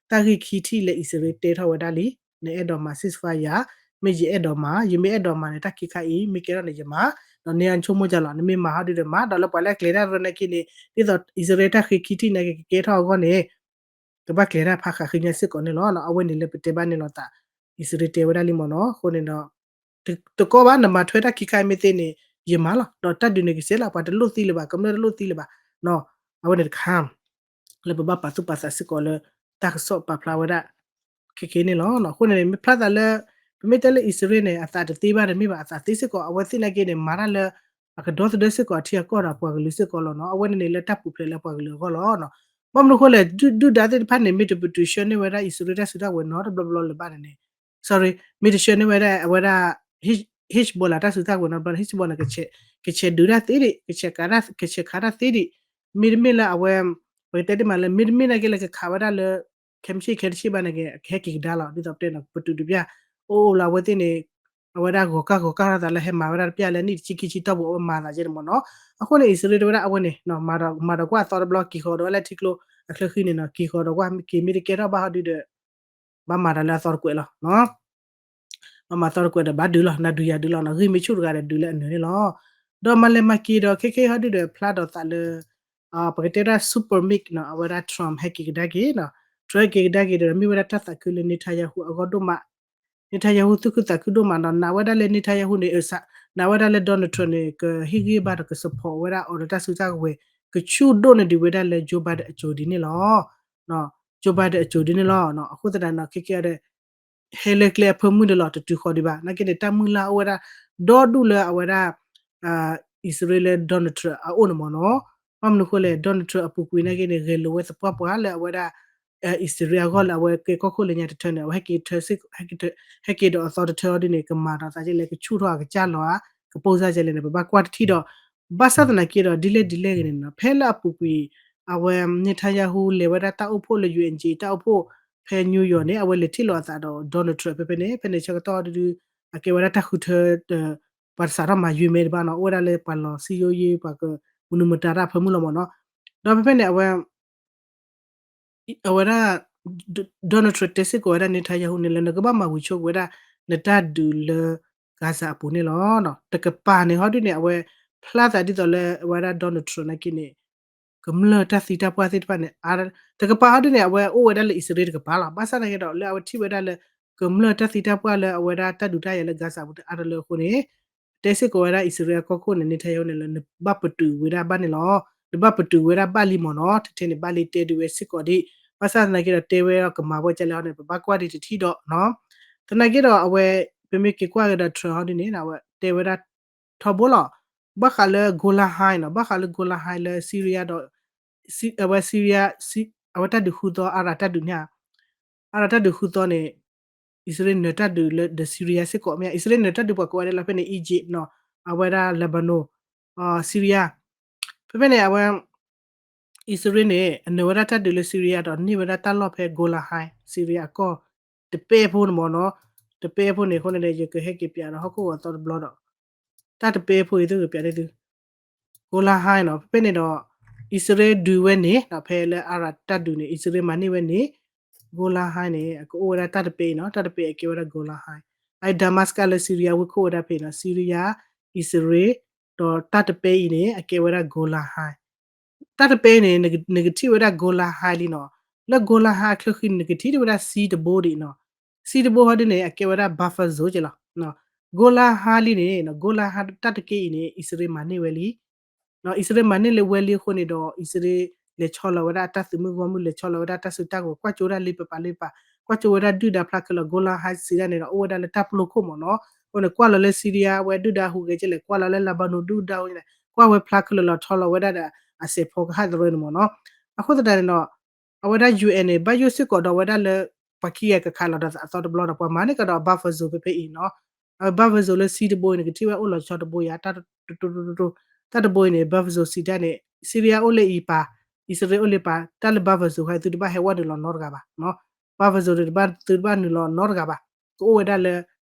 တၢ်ဂ့ၢ်ခံထံၣ်လၢအံၣ်စရ့လးတဲထီၣ်ဝဲဒၣ်လံ နအဲၣ်ဒိးမၤ ceasefire မ့ၢ်ယအဲၣ်ဒိးမၤ ယမ့ၢ်အဲၣ်ဒိးမၤန့ၣ် တၢ်ခံခါအံၤ မ့ၢ်ကဲထီၣ်န့ၣ်ယမၤ ဒီးနဆိကမိၣ်ယၤလီၤ နမ့ၢ်မၤဟီဒုးဒီးမၤ ဒီးလၢပှၤလၢအကျဲၤတၢ်တရၢနာ်က့န့ၣ် ဒ်သိးအံၣ်စရ့လးတၢ်ဃ့ခံထံၣ်နာ်က့ကကဲထီၣ်အဂီၢ်န့ၣ် ကဘၣ်ကျဲၤတၢ်ဖးဃးဃ့ညါစ့ၢ်ကီးန့ၣ်လီၤ. အဝဲန့ၣ်လၢပတဲဘၣ်န့ၣ်လီၤသး အံၣ်စရ့လးတဲဝဲဒၣ်လံမ့ၢ်နီၤ အဃိန့ၣ်ဒီး တကီဘၣ် နမၤထွဲတၢ်ခံခါအံၤမ့ၢ်သ့န့ၣ် ယမၤလီၤ ဒီးတၢ်ဒုးန့ၣ်ကစဲးလီၤ ပှၤတလိၣ်သံလၢၤဘၣ် ကမျၢၢ်တလိၣ်သံလၢၤဘၣ် အဝဲန့ၣ်တခါ လၢပဘၣ်ပာ်သူၣ်ပာ်သးစ့ၢ်ကီးလၢ တၢ်ကစီၣ်ပာ်ဖျါဝဲဒၣ် ခဲက့န့ၣ်လီၤ. အဃိန့ၣ် မ့ၢ်ဖျါသးလၢ ပမ့ၢ်တဲလၢအံၣ်စရ့လးန့ၣ် အသးတသ့ဘၣ်တမ့ၢ်ဘၣ် အသးသ့စ့ၢ်ကီး အဝဲသ့ၣ်နာ်က့န့ၣ် မၤတၢ်လၢ အကဒီသဒၢစ့ၢ်ကီးအထံအကီၢ်ဒီးအပှၤကလုာ်စ့ၢ်ကီးလီၤနီၤ. အဝဲန့ၣ်န့ၣ်လၢတၢ်ပူၤဖျဲးလၢအပှၤကလုာ်အဂီၢ်လီၤ. ဘၣ်မနုၤအဃိလဲၣ် ဒုၣ်ဒါသ့ၣ်တဖၣ်န့ၣ် မ့ၢ်တပတုာ်ဆှၢန့ၢ်ဝဲဒၣ်အံၣ်စရ့လးတၢ်စုတၢ်ကဝဲၤနီတဘျီဘျီလၢၤဘၣ်န့ၣ်န့ၣ် sorry မ့ၢ်တဆှၢန့ၢ်ဝဲဒၣ်အဝဲဒၣ် Hezbollah တၢ်စုတၢ်ကဝဲၤနီတဘျီန့ၣ် Hezbollah န့ၣ် ကဆဲးဒုးတၢ်သ့ဒံး ကဆဲးခးတၢ်သ့ဒံး မ့တမ့ၢ်လၢအဝဲ ပကတဲဒ်မးလၢ မ့တမ့ၢ်နာ်က့လၢကခးဝဲဒၣ်လၢ ခဲမုၢ်ဆ့ၣ်ခဲတဆ့ၣ်ဘၣ်န့ၣ်က့ ကဟဲက့ၤကဒါလီၤ ဒ်သိးပတဲန့ၣ် ပတုာ်တပျၢ် အိၣ်အိၣ်လၢအဝဲသ့ၣ်န့ၣ် အဝဲဒၣ်ဂီၤကၢ်ဂီၤကၢ်ထီၣ်သးလၢဟဲမၤဝဲဒၣ်တပျၢ်လၢနံၣ်တဆံခံဆံတီၢ်ပူၤ အဝဲမၤသးကဲန့ၣ်မ့ၢ်နီၤ. အဃိန့ၣ် အံၣ်စရ့လးတဲဝဲဒၣ်အဝဲန့ၣ် မၤဒီးကွၢ်အသီတဘျီ က့ၤဃီၤဒီးဝဲလၢထံကျိအချၢဃံန့ၣ်နီၤ က့ၤဃီၤဒီးကွၢ်က့ၤမ့ၢ်တကဲထီၣ်ဘၣ်ဟီဒုဒီး ဘၣ်မၤဒီးလၢအသီတကွဲးလီၤ. ဘၣ်မၤသီတကွဲးဒီးဘၣ်ဒုးလီၤ နၤဒုးယၤဒုးလီၤနီၤ ဂံၢ်မ့ၢ်ဆူၣ်တဂၤဒီးဒုးလၢအနၢၤန့ၣ်လီၤ. ဒီးမၤလဲၤမၤက့ၤဒီးခဲခဲဟီဒုဒီးဖျါဒီးသးလၢ ပကတဲဒၣ် super mix နီၤ အဝဲဒၣ် Trump ဟဲက့ၤကဒါက့ၤနီၤ Trump ဟဲက့ၤကဒါက့ၤဒီးမ့ၢ်ဝဲဒၣ်တၢ်သးခုလၢ Netanyahu အဂီၢ်ဒိၣ်မး Netanyahu သူၣ်ခုသးခုဒိၣ်မးနီၤ နာ်ဝဲဒၣ်လၢ Netanyahu န့ၣ် နာ်ဝဲဒၣ်လၢ Donald Trump န့ၣ် ကဟ့ၣ်ဂံၢ်ဘါဒီးက support ဝဲဒၣ်အီၤဒီးတၢ်စုတၢ်ကဝဲၤ ကဆူၣ်ဒိၣ်န့ၢ်ဒံးဝဲဒၣ်လၢ Joe Biden အစိၤဒ်န့ၣ်လီၤ. Joe Biden အစိၤဒ်န့ၣ်လီၤ. အဃိသတးန့ၣ် ခဲကဲဒီး ဟဲလၢကျဲအဖၢမုၢ်ဒီးလီၤ တတုၤဃီၤဒံးဘၣ် နာ်က့န့ၣ် တၢ်မုၢ်လၢ်အိၣ်ဝဲဒၣ် ဒီဒူၣ်လၢအဝဲဒၣ် အံၣ်စရ့လးလၢ Donald Trump အအိၣ်န့ၣ်မ့ၢ်နီၤ. ဘၣ်မနုၤအဃိလဲၣ် Donald Trump အပူၤကွံာ်နာ်က့န့ၣ် ဂဲၤလိာ်ဝဲသပှၢ်ပှၢ်လၢအဝဲဒၣ် အံၣ်စရ့လးအဂီၢ်လၢအဝဲကဲကီၢ်ခိၣ်လၢညါတထၢန့ၣ် အဝဲဟဲက့ၤထၢ ဟဲက့ၤဒီးအသီတထၢအီၤဒ်န့ၣ် ကမၤဒီးသးကလဲၣ် ကဆူၣ်ထီၣ်အကစၢ်လီၤဧါ ကပိၢ်စၢ်ကလဲၣ်န့ၣ် ပဘၣ်ကွၢ်တထံၣ်ဒီး ဘၣ်ဆၣ်သနာ်က့ဒီး ဒ်လဲၣ်ဒ်လဲၣ်ဂ့ၤန့ၣ်နီၤ ဖဲလၢအပူၤကွံာ် အဝဲ Netanyahu လဲၤဝဲဒၣ်တၢ်အိၣ်ဖှိၣ်လၢ ယူအ့ၣ်အ့ၣ် တၢ်အိၣ်ဖှိၣ်ဖဲ New York န့ၣ် အဝဲလဲၤထံၣ်လိာ်အသးဒီး Donald Trump ဖဲဖဲန့ၣ် ဖဲန့ၣ်ဆၢကတီၢ်ဒု အကဲဝဲဒၣ်တၢ်ဃုထၢ ပှၤတစးထီၣ်မၤယွ့မဲတဘၣ်နီၤ အိၣ်ဝဲဒၣ်လၢပှၤလီၤစံယိယ့ ပှၤကမနုၤမတၤတၢ်ဖၢမုၢ်လီၤမ့ၢ်နီၤ. ဒီးဖဲဖဲန့ၣ် အဝဲ အဝဲဒၣ် Donald Trump တဲစ့ၢ်ကီးဝဲဒၣ် Netanyahu န့ၣ်လၢ နကဘၣ်မၤဝံၤဆိက့ၤဝဲဒၣ် နတၢ်ဒုးလၢ Gaza အပူၤန့ၣ်လီၤ. တကပၤန့ၣ်ဟီဒ်န့ၣ် အဝဲဖျါသးဒ်သိးလၢအဝဲဒၣ် Donald Trump နာ်က့န့ၣ် ကမျၢၢ်တၢ်သံတၢ်ပှၢ်သ့ၣ်တဖၣ်န့ၣ် တကပၤဟီဒ်န့ၣ် အဝဲအိၣ်ဝဲဒၣ်လၢအံၣ်စရ့လးတကပၤလီၤ. ဘၣ်ဆၣ်သနာ်က့ဒီး လၢအဝဲထံၣ်ဝဲဒၣ်လၢ ကမျၢၢ်တၢ်သံတၢ်ပှၢ်လၢအဝဲဒၣ်တၢ်ဒုးတၢ်ယၤလၢ Gaza အပူၤတအါတလၢအဃိန့ၣ် တဲစ့ၢ်ကီးဝဲဒၣ်အံၣ်စရ့လးအကီၢ်ခိၣ်န့ၣ် Netanyahu န့ၣ်လၢ နဘၣ်ပတုာ်ဝံၤဒၣ်ဘၣ်န့ၣ်လီၤ. နဘၣ်ပတုာ်ဝဲဒၣ်ဘၣ်လံမ့ၢ်နီၤ, ထဲထဲန့ၣ် ဘၣ်လံတဲဒုးဝဲစ့ၢ်ကီးဒံး, ဘၣ်ဆၣ်သနာ်က့ဒီးတဲဝဲဒီးကမၤဝဲကလဲၣ်ဟီန့ၣ် ပဘၣ်ကွၢ်ဒံးတထံၣ်ဒီးနီၤ, သနာ်က့ဒီးအဝဲ ပမ့ၢ်က့ၤကွၢ်ကဒီး Trump ဟီဒ်န့ၣ် အဝဲတဲဝဲဒၣ်ထီဘိလီၤ, ဘၣ်ဃးလၢ Golan Heights နီၤ, ဘၣ်ဃးလၢ Golan Heights လၢ Syria ဒီး အဝဲ Syria အဝဲတၢ်ဒုးဃုသီ Arab တၢ်ဒုးန့ၣ် Arab တၢ်ဒုးဃုသီန့ၣ် အံၣ်စရ့လးနၢၤတၢ်ဒုးလၢဒီး Syria စ့ၢ်ကီးမ့ၢ်ဧါ, အံၣ်စရ့လးနၢၤတၢ်ဒုးပှၤကိးဂၤဒဲးလီၤ, ဖဲန့ၣ် Egypt နီၤ, အဝဲဒၣ် Lebanon, Syria, ဖဲဖဲန့ၣ် အဝဲ အံၣ်စရ့လးန့ၣ် အနၢၤဝဲဒၣ်တၢ်ဒုးလၢ Syria ဒီးန့ၢ်ဝဲဒၣ်တၢ်လီၢ်ဖဲ Golan Heights Syria အကီၢ် တပဲဖိန့ၣ်မ့ၢ်နီၤ, တပဲဖိန့ၣ်အဃိန့ၣ်ဒီး ယကဟဲက့ၤပၠးဒီးဟီၣ်ခိၣ်ဂီၤသီတဘျီဒီး တၢ်တပဲဖိအံၤသုကပၠးဒ်သု Golan Heights နီၤ, ဖဲဖဲန့ၣ်ဒီး အံၣ်စရ့လးဒုးဝဲန့ၣ် ဖဲလၢ Arab တၢ်ဒုးန့ၣ် အံၣ်စရ့လးမၤန့ၢ်ဝဲန့ၣ် Golan Heights န့ၣ် အကအိၣ်ဝဲဒၣ်တၢ်တပဲအံၤနီၤ, တၢ်တပဲအကဲဝဲဒၣ် Golan Heights, အ Damascus လၢ Syria ဝ့ၢ်ခိၣ်ဝဲဒၣ်ဖဲနီၤ, Syria, အံၣ်စရ့လး, ဒီးတၢ်တပဲအံၤန့ၣ် အကဲဝဲဒၣ် Golan Heights, တၢ်တပဲအံၤန့ၣ် နကထံၣ်ဝဲဒၣ် Golan Heights လံနီၤ, လၢ Golan Heights အချၢဃံန့ၣ် နကထံၣ်ဝဲဒၣ်စံတဘိဒံးနီၤ, စံတဘိဟီဒ်န့ၣ် အကဲဝဲဒၣ် buffer zone က့လီၤ, Golan Heights လံန့ၣ် Golan Heights တၢ်တက့ၢ်အံၤန့ၣ် အံၣ်စရ့လးမၤန့ၢ်ဝဲလံ အံၣ်စရ့လးမၤန့ၢ်လၢဝဲလံအဃိန့ၣ်ဒီး အံၣ်စရ့လးလဲၤဆီလီၤဝဲဒၣ်အတၢ်သုးမုၢ်ဂီၢ်မုၢ် လဲၤဆီလီၤဝဲဒၣ်တၢ်စုတၢ်ကဝဲၤ ကွၢ်ကၠိဝဲဒၣ်လ့ပပာ်လ့ပပာ် ကွၢ်ကၠိဝဲဒၣ်ဒုၣ်ဒါဖျါခဲလၢာ် Golan Heights စံးဒၣ်န့ၣ်ဒီး အိၣ်ဝဲဒၣ်လၢတၢ်ပျိခိၣ်မ့ၢ်နီၤ, အဃိန့ၣ် ကွၢ်လီၤလၢ Syria ဝဲဒုၣ်ဒါဟူးဂဲၤကဲလဲၣ် ကွၢ်လီၤလၢ Lebanon ဒုၣ်ဒါဟူးဂဲၤန့ၣ် ကွၢ်ဝဲဖျါခဲလၢာ်လီၤ ဆီလီၤဝဲဒၣ်ဒီး အစဲးဖီကဟၣ်သရၢန့ၣ်မ့ၢ်နီၤ, အဃိသတးန့ၣ်ဒီး အဝဲဒၣ် UN န့ၣ် ဘၣ်ယိၣ်စ့ၢ်ကီးဒီးဝဲဒၣ်လၢ ပှၤခံဂၤကခးလီၤဒီးအသီတဘျီဒီး ပှၤမၤန့ၢ်ကဒီးအ buffer zone ဖဲဖဲအံၤနီၤ, အဝဲ buffer zone လၢစံတဘိအံၤန့ၣ် ကထံၣ်ဝဲအိၣ်လီၤဆီတဘိယါ တၢ်တဘိအံၤန့ၣ် buffer zone စံးတၢ်န့ၣ် Syria အိၣ်လၢအံၤပာ် အံၣ်စရ့လးအိၣ်လၢပာ် တၢ်လၢ buffer zone ခါအံၤ သုတဘၣ်ဟဲဝဲနုာ်လီၤနီတဂၤဘၣ်နီၤ, buffer zone န့ၣ် သုတဘၣ်နုာ်လီၤနီတဂၤဘၣ်, ကအိၣ်ဝဲဒၣ်လၢ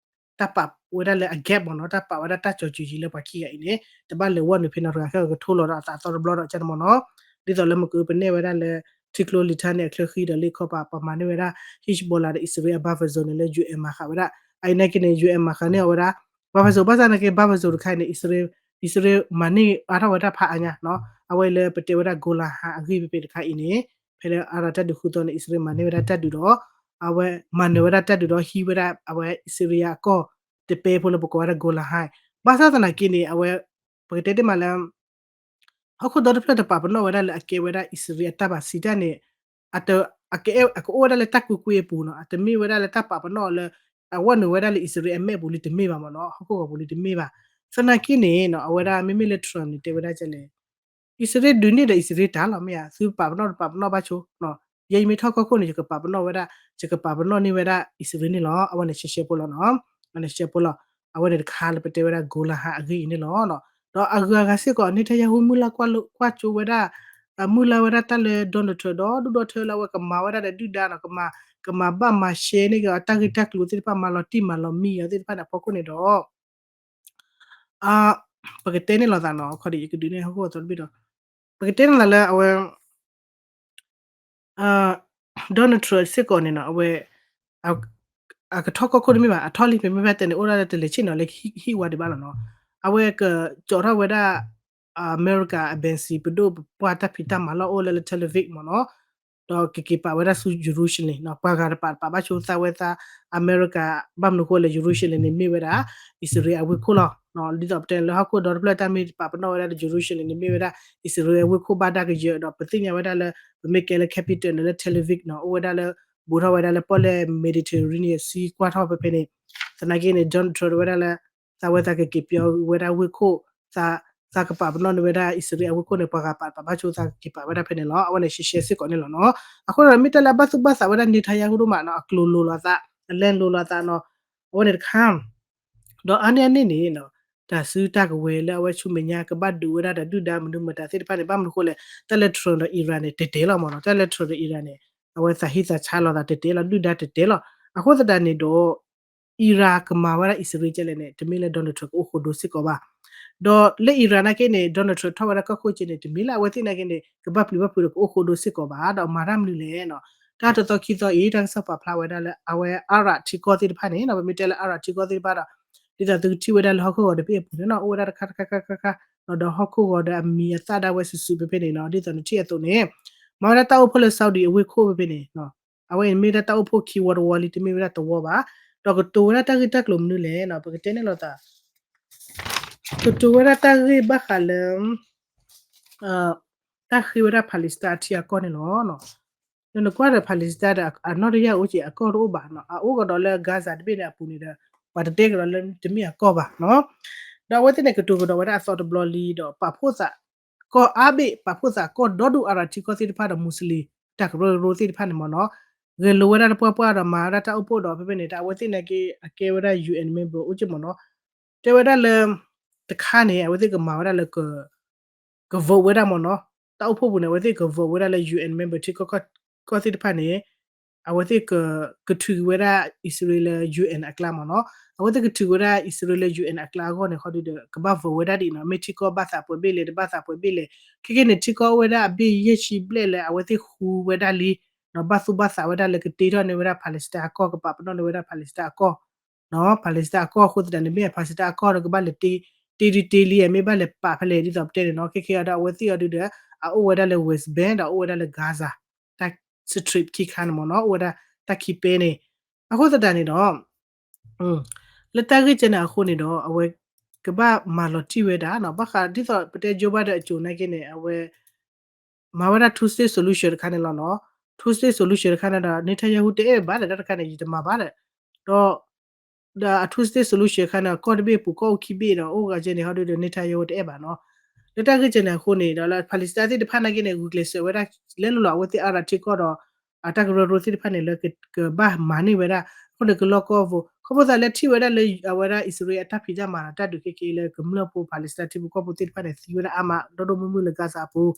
တၢ်ပာ်ဝဲဒၣ်လၢအ gap မ့ၢ်နီၤ, တၢ်ပာ်ဝဲဒၣ်တၢ်ကၠီၤစူၤယံၤလၢပှၤခံဂၤအံၤန့ၣ် တဘၣ်လဲၤဝဲနုာ်ဖဲနီတဂၤ ခဲကထိလီၤဒီးအသးအသီတဘျီဒီးကဲန့ၣ်မ့ၢ်နီၤ, ဒ်သိးလၢမ့ၢ်ကပနဲၣ်ဝဲဒၣ်လၢ ထံကျိလံာ်ထါန့ၣ် အချၢဃံဒီးလ့ခီပၤ ပှၤမၤန့ၢ်ဝဲဒၣ် Hezbollah ဒီးအံၣ်စရ့လးအ buffer zone န့ၣ်လၢ UN မၤဃာ်ဝဲဒၣ်, အအံၤနာ်က့န့ၣ် UN မၤဃာ်န့ၢ်အီၤဝဲဒၣ် buffer zone ဘၣ်ဆၣ်သနာ်က့ buffer zone တခါအံၤန့ၣ် အံၣ်စရ့လးမၤန့ၢ်အါထီၣ်ဝဲဒၣ်ဖးအါညါနီၤ, အဝဲလၢပတဲဝဲဒၣ် Golan Heights အဂ့ၢ်ဖဲဖဲတခါအံၤန့ၣ် ဖဲလၢအါထီၣ်တၢ်ဒုးဃုသီန့ၣ် အံၣ်စရ့လးမၤန့ၢ်ဝဲဒၣ်တၢ်ဒုးဒီး အဝဲမၤနၢၤဝဲဒၣ်တၢ်ဒုးဒီးဟံးဝဲဒၣ်အဝဲ Syria အကီၢ် တပဲဖိလၢပကိးဝဲဒၣ် Golan Heights, ဘၣ်ဆၣ်သနာ်က့န့ၣ် အဝဲ ပကတဲတ့ၢ်မးလၢ ဟီၣ်ခိၣ်ဒီတဖျၢၣ်တပာ်ပနီၣ်ဝဲဒၣ်လၢအကဲဝဲဒၣ်အံၣ်စရ့လးအတၢ်ဘၣ်စံးတၢ်န့ၣ် အကအိၣ်ဝဲဒၣ်လၢတၢ်ကွ့ကွ့အပူၤနီၤ, အတမ့ၢ်ဝဲဒၣ်လၢတၢ်ပာ်ပနီၣ်လၢ အဝဲနုာ်ဝဲဒၣ်လၢအံၣ်စရ့လးအမဲာ်ပူၤလံတမ့ၢ်ဘၣ်မ့ၢ်နီၤ, ဟီၣ်ခိၣ်ဂီၤပူၤလံတမ့ၢ်ဘၣ်, သနာ်က့န့ၣ်နီၤ အဝဲဒၣ်မ့မ့ၢ်လၢ Trump န့ၣ် တဲဝဲဒၣ်ကလဲၣ် အံၣ်စရ့လးဒုးန့ၢ်ဒီးအံၣ်စရ့လးတၢ်လီၤ မ့ၢ်ဧါ, သုပာ်ပနီၣ်တပာ်ပနီၣ်ဘၣ်ဆိ, ယဲယမ့ၢ်ထီၣ်ကီၢ်ခိၣ်န့ၣ် ယကပာ်ပနီၣ်ဝဲဒၣ် ယကပာ်ပနီၣ်န့ၢ်ဝဲဒၣ်အံၣ်စရ့လးန့ၣ်လီၤ, အဝဲန့ၣ်ရှဲရှဲဖိလီၤနီၤ, အဝဲန့ၣ်ရှဲရှဲဖိလီၤ, အဝဲန့ၣ်တခါလၢပတဲဝဲဒၣ် Golan Heights အဂ့ၢ်အံၤန့ၣ်လီၤ, ဒီးအဂုၤအဂၤစ့ၢ်ကီး Netanyahu မုၢ်လၢ်ကွၢ်ကၠိဝဲဒၣ် မုၢ်လၢ်ဝဲဒၣ်တၢ်လၢ Donald Trump ဒီးဒူၣ်ဒီထၢလၢအဝဲကမၤဝဲဒၣ်ဒီးဒုၣ်ဒါနီၤ, ကမၤဘၣ်မၤရှဲန့ၢ်က့ၤအတၢ်ဂ့ၢ်တၢ်ကျိၤသ့ၣ်တဖၣ် မၤလီၤတံၢ်မၤလီၤမံအီၤသ့ၣ်တဖၣ်န့ၣ် အဖီခိၣ်န့ၣ်ဒီး ပကတဲန့ၢ်လိာ်သးနီၤ, ခီဒံးယကဒုးနဲၣ်ဟီၣ်ခိၣ်အသီတဘ့ၣ်ဒီး ပကတဲန့ၢ်သးလၢအဝဲ Donald Trump စ့ၢ်ကီးန့ၣ်နီၤ အဝဲ အကထီၣ်ကီၢ်ခိၣ်တမ့ၢ်ဘၣ်, အထီၣ်လံ ပမ့ၢ်ဘၣ်တဲန့ၣ် အိၣ်ဒၣ်လၢတလဲၤဆ့ၣ်နီၤလၢဟံၣ်ဝါဒံးဘၣ်လီၤနီၤ, အဝဲကကၠီးထီၣ်ဝဲဒၣ် အမဲရကၤ embassy ပဒိၣ်ပပှၢ်တၢ်ဖံးတၢ်မၤလီၢ်အိၣ်လၢလၢ Tel Aviv မ့ၢ်နီၤ, ဒီးကက့ၤပာ်ဝဲဒၣ်ဆူ Jerusalem နီၤ, ပှၤဂၤတပာ်တပာ်ဘၣ်ဆိသးဝဲသး အမဲရကၤ, ဘၣ်မနုၤဃိလဲၣ် Jerusalem န့ၣ်မ့ၢ်ဝဲဒၣ် အံၣ်စရ့လးအဝ့ၢ်ခိၣ်လီၤ, ဒ်သိးပတဲလၢဟီၣ်ခိၣ်ဒီတဖျၢၣ်တၢ်မ့ၢ်တပာ်ပနီၣ်ဝဲဒၣ်လၢ Jerusalem န့ၣ်မ့ၢ်ဝဲဒၣ် အံၣ်စရ့လးအဝ့ၢ်ခိၣ်ဘၣ်ဒၣ်ကယၢၤဒီး ပသ့ၣ်ညါဝဲဒၣ်လၢ ပမ့ၢ်ကဲလၢ capital န့ၣ်လၢ Tel Aviv နီၤ, အိၣ်ဝဲဒၣ်လၢ ဘူးထီၣ်ဝဲဒၣ်လၢပီၣ်လဲၣ် Mediterranean Sea ကွၢ်ထီၣ်ဖဲဖဲန့ၣ်, သနာ်က့န့ၣ် Donald Trump တဲဝဲဒၣ်လၢ သးဝဲသးကက့ၤပၠီဝဲဒၣ်ဝ့ၢ်ခိၣ်, သးကပာ်ပနီၣ်န့ၢ်ဝဲဒၣ်အံၣ်စရ့လးအဝ့ၢ်ခိၣ်န့ၣ် ပှၤဂၤပာ်တပာ်ဘၣ်ဆိသးကက့ၤပာ်ဝဲဒၣ်ဖဲန့ၣ်လီၤ, အဝဲန့ၣ်ရှဲရှဲစ့ၢ်ကီးန့ၣ်လီၤနီၤ, အဃိဒီးမ့ၢ်တၢ်လၢအဘၣ်သူၣ်ဘၣ်သးဝဲဒၣ် Netanyahu ဒိၣ်မးနီၤ, အကျိၤလိၤလိာ်သး, အလဲလိၤလိာ်သးနီၤ, အဝဲန့ၣ်တခါ ဒီးအါန့ၢ်အန့ၣ်န့ၣ်နီၤ, တၢ်စုတၢ်ကဝဲၤလၢအဝဲဆူမဲာ်ညါ ကဘၣ်ဒုးဝဲဒၣ်ဒီးဒုၣ်ဒါမနုၤမတၤသ့ၣ်တဖၣ်န့ၣ် ဘၣ်မနုၤဃိလဲၣ်, တၢ်လၢ Trump ဒီး Iran န့ၣ် တဲတဲလီၤမ့ၢ်နီၤ, တၢ်လၢ Trump ဒီး Iran န့ၣ် အဝဲသးဟံးသးဆါလိာ်သးတဲတဲလီၤ, ဒုၣ်ဒါတဲတဲလီၤ, အဃိသတးန့ၣ်ဒီး Iran ကမၤဝဲဒၣ်အံၣ်စရ့လးကလဲၣ်န့ၣ် တမ့ၢ်လၢ Donald Trump ကအိၣ်ဃိဒိစ့ၢ်ကီးဘၣ်, ဒီးလၢ Iran နာ်က့န့ၣ် Donald Trump ထီၣ်ဝဲဒၣ်ကီၢ်ခိၣ်က့န့ၣ် တမ့ၢ်လၢအဝဲသ့ၣ်နာ်က့န့ၣ် ကဘၣ်ပျံၤဘၣ်ဖုးဒီးကအိၣ်ဃိဒိစ့ၢ်ကီးဘၣ်, ဒီးမၤတၢ်မနုၤလဲၣ်နီၤ, တၢ်တသီခံသီအံၤ တၢ်ကစီၣ်ပာ်ဖျါဝဲဒၣ်လၢ အဝဲ Arab ထံကီၢ်သ့ၣ်တဖၣ်န့ၣ်နီၤ, ပမ့ၢ်တဲလၢ Arab ထံကီၢ်သ့ၣ်တဖၣ်ဒီး ဒ်သိးသုကထံၣ်ဝဲဒၣ်လၢဟီၣ်ခိၣ်ဂီၤတဘ့ၣ်အပူၤန့ၣ်နီၤ, အိၣ်ဝဲဒၣ်တခါတခါခါခါခါ, ဒီးဟီၣ်ခိၣ်ဂီၤဒီးအမံၤအသၣ်ဒၣ်ဝဲစုာ်စုာ်ဖဲဖဲန့ၣ်နီၤ, ဒ်သိးနထံၣ်အသိးန့ၣ် မၤဝဲဒၣ်တၢ်အိၣ်ဖှိၣ်လၢ Saudi အဝ့ၢ်ခိၣ်ဖဲဖဲန့ၣ်, အဝဲအံၤမ့ၢ်ဒၣ်တၢ်အိၣ်ဖှိၣ်ခံဝီတဝီလံ, တမ့ၢ်ဝဲဒၣ်တဝီဘၣ်, ဒီးကတိၤဝဲဒၣ်တၢ်ဂ့ၢ်တၢ်ကျိၤမနုၤလဲၣ်နီၤ, ပကတဲန့ၣ်လိာ်သး, ကတိၤဝဲဒၣ်တၢ်ဂ့ၢ်ဘၣ်ဃးလၢ တၢ်ဃ့ဝဲဒၣ် Palestine အထံအကီၢ်န့ၣ်လီၤ. နကွၢ်ဒီး Palestine ဒီး အနီၢ်တယၢ်အိၣ်က့ၤအကီၢ်တအိၣ်ဘၣ်နီၤ, အအိၣ်ကဒီးလၢ Gaza တဘ့ၣ်န့ၣ်အပူၤန့ၣ်ဒီး ပှၤတတဲကဒီးလၢတမ့ၢ်အကီၢ်ဘၣ်နီၤ. ဒီးအဝဲသ့ၣ်န့ၣ် ကတိၤကဒီးဝဲဒၣ်အသီတဘျီလံဒီး ပာ်ဖှိၣ်သး ကီၢ်အါဘ့ၣ် ပာ်ဖှိၣ်သးကီၢ်ဒီဒူၣ် အၤရးထံကီၢ်သ့ၣ်တဖၣ်ဒီး Muslim တၢ်ကရၢကရိသ့ၣ်တဖၣ်န့ၣ်မ့ၢ်နီၤ, ဂဲၤလိာ်ဝဲဒၣ်တပှၢ်ပှၢ်ဒီးမၤဝဲဒၣ်တၢ်အိၣ်ဖှိၣ်ဒီး ဖဲဖဲန့ၣ် တၢ်အဝဲသ့ၣ်န့ၣ်က့ အကဲဝဲဒၣ် UN member အိၣ်က့မ့ၢ်နီၤ, တဲဝဲဒၣ်လၢ တခါန့ၣ် အဝဲသ့ၣ်ကမၤဝဲဒၣ်လၢ က vote ဝဲဒၣ်မ့ၢ်နီၤ, တၢ်အိၣ်ဖှိၣ်ပူၤန့ၣ် အဝဲသ့ၣ်က vote ဝဲဒၣ်လၢ UN member ထံကီၢ်သ့ၣ်တဖၣ်န့ၣ် အဝဲသ့ၣ်ကထုးက့ၤဝဲဒၣ်အံၣ်စရ့လးလၢ UN အကျါမ့ၢ်နီၤ, အဝဲသ့ၣ်ကထုးဝဲဒၣ်အံၣ်စရ့လးလၢ UN အကျါအဂီၢ်န့ၣ် ခီဒုဒီး ကဘၣ် vote ဝဲဒၣ်ဒ်နီၤ, မ့ၢ်ထံကီၢ်ဘၣ်သးပှဲၤဘ့ၣ်လဲၣ် တဘၣ်သးပှဲၤဘ့ၣ်လဲၣ်, ခဲကနံၣ်န့ၣ် ထံကီၢ်အိၣ်ဝဲဒၣ်အဘ့ၣ်ယဲၢ်ဆံဘျဲၣ်လၢအဝဲသ့ၣ်ဃူဝဲဒၣ်လံ, ဒီးဘၣ်သူၣ်ဘၣ်သးဝဲဒၣ်လၢကတ့ထီၣ်န့ၢ်ဝဲဒၣ် Palestine အကီၢ် ကပာ်ပနီၣ်န့ၢ်ဝဲဒၣ် Palestine အကီၢ် Palestine အကီၢ်အဃိသတးန့ၣ် မ့ၢ် Palestine အကီၢ်ဒီးကဘၣ်လဲၤတ့ တ့ဒုတ့လံ မ့ၢ်ဘၣ်လဲၤပာ်ဖဲလဲၣ်ဒ်သိးပတဲန့ၣ်နီၤ, ခဲခဲအံၤဒီးအဝဲသ့ၣ်အီၤဒုဒီး အအိၣ်ဝဲဒၣ်လၢ West Bank ဒီးအိၣ်ဝဲဒၣ်လၢ Gaza တၢ် Strip ခံခါန့ၣ်မ့ၢ်နီၤ, အိၣ်ဝဲဒၣ်တၢ်ခံပဲန့ၣ်, အဃိသတးန့ၣ်ဒီး လၢတၢ်ဂ့ၢ်ကဲန့ၣ်အဃိန့ၣ်ဒီး အဝဲကဘၣ်မၤလီၤတံၢ်ဝဲဒၣ်နီၤ, ဘၣ်ဃးဒ်သိးပတဲ Joe Biden အစိၤနာ်က့န့ၣ် အဝဲ မၤဝဲဒၣ် two state solution တခါန့ၣ်လီၤနီၤ, two state solution တခါန့ၣ်ဒီး Netanyahu တအဲၣ်ဘၣ်ဒီး တၢ်တခါန့ၣ် ယတမၤဘၣ်ဒီး, ဒီး ဒီးအ two state solution တခါန့ၣ် ကီၢ်တဘ့ၣ်ပူၤကီၢ်အိၣ်ခံဘ့ၣ်ဒီး အိၣ်ဂၤကဲန့ၣ် ဟီဒုဒီး Netanyahu တအဲၣ်ဘၣ်နီၤ, လၢတၢ်ဂ့ၢ်ကဲန့ၣ်အဃိန့ၣ်ဒီး လၢ Palestine သ့ၣ်တဖၣ်နာ်က့န့ၣ် ဂုာ်ကျဲးစၢးဝဲဒၣ် လဲလိာ်လီၤ အဝဲသ့ၣ်အါရၤထံကီၢ်ဒီး အတၢ်ကရၢကရိသ့ၣ်တဖၣ်န့ၣ် လၢကဘၣ်မၤန့ၢ်ဝဲဒၣ် အဃိန့ၣ် ကလီကီၢ်ဖိ ခီဖျိသးလၢထံၣ်ဝဲဒၣ်လၢ အဝဲဒၣ်အံၣ်စရ့လးအတၢ်ဖံးတၢ်မၤဒီး တၢ်ဒုးခဲက့ၤလၢကမျၢၢ်ဖိ Palestine ထံဖိကီၢ်ဖိသ့ၣ်တဖၣ်န့ၣ် သံဝဲဒၣ်အါမး ဒီဒိၣ်မုၢ်မုၢ်လၢ Gaza အပူၤ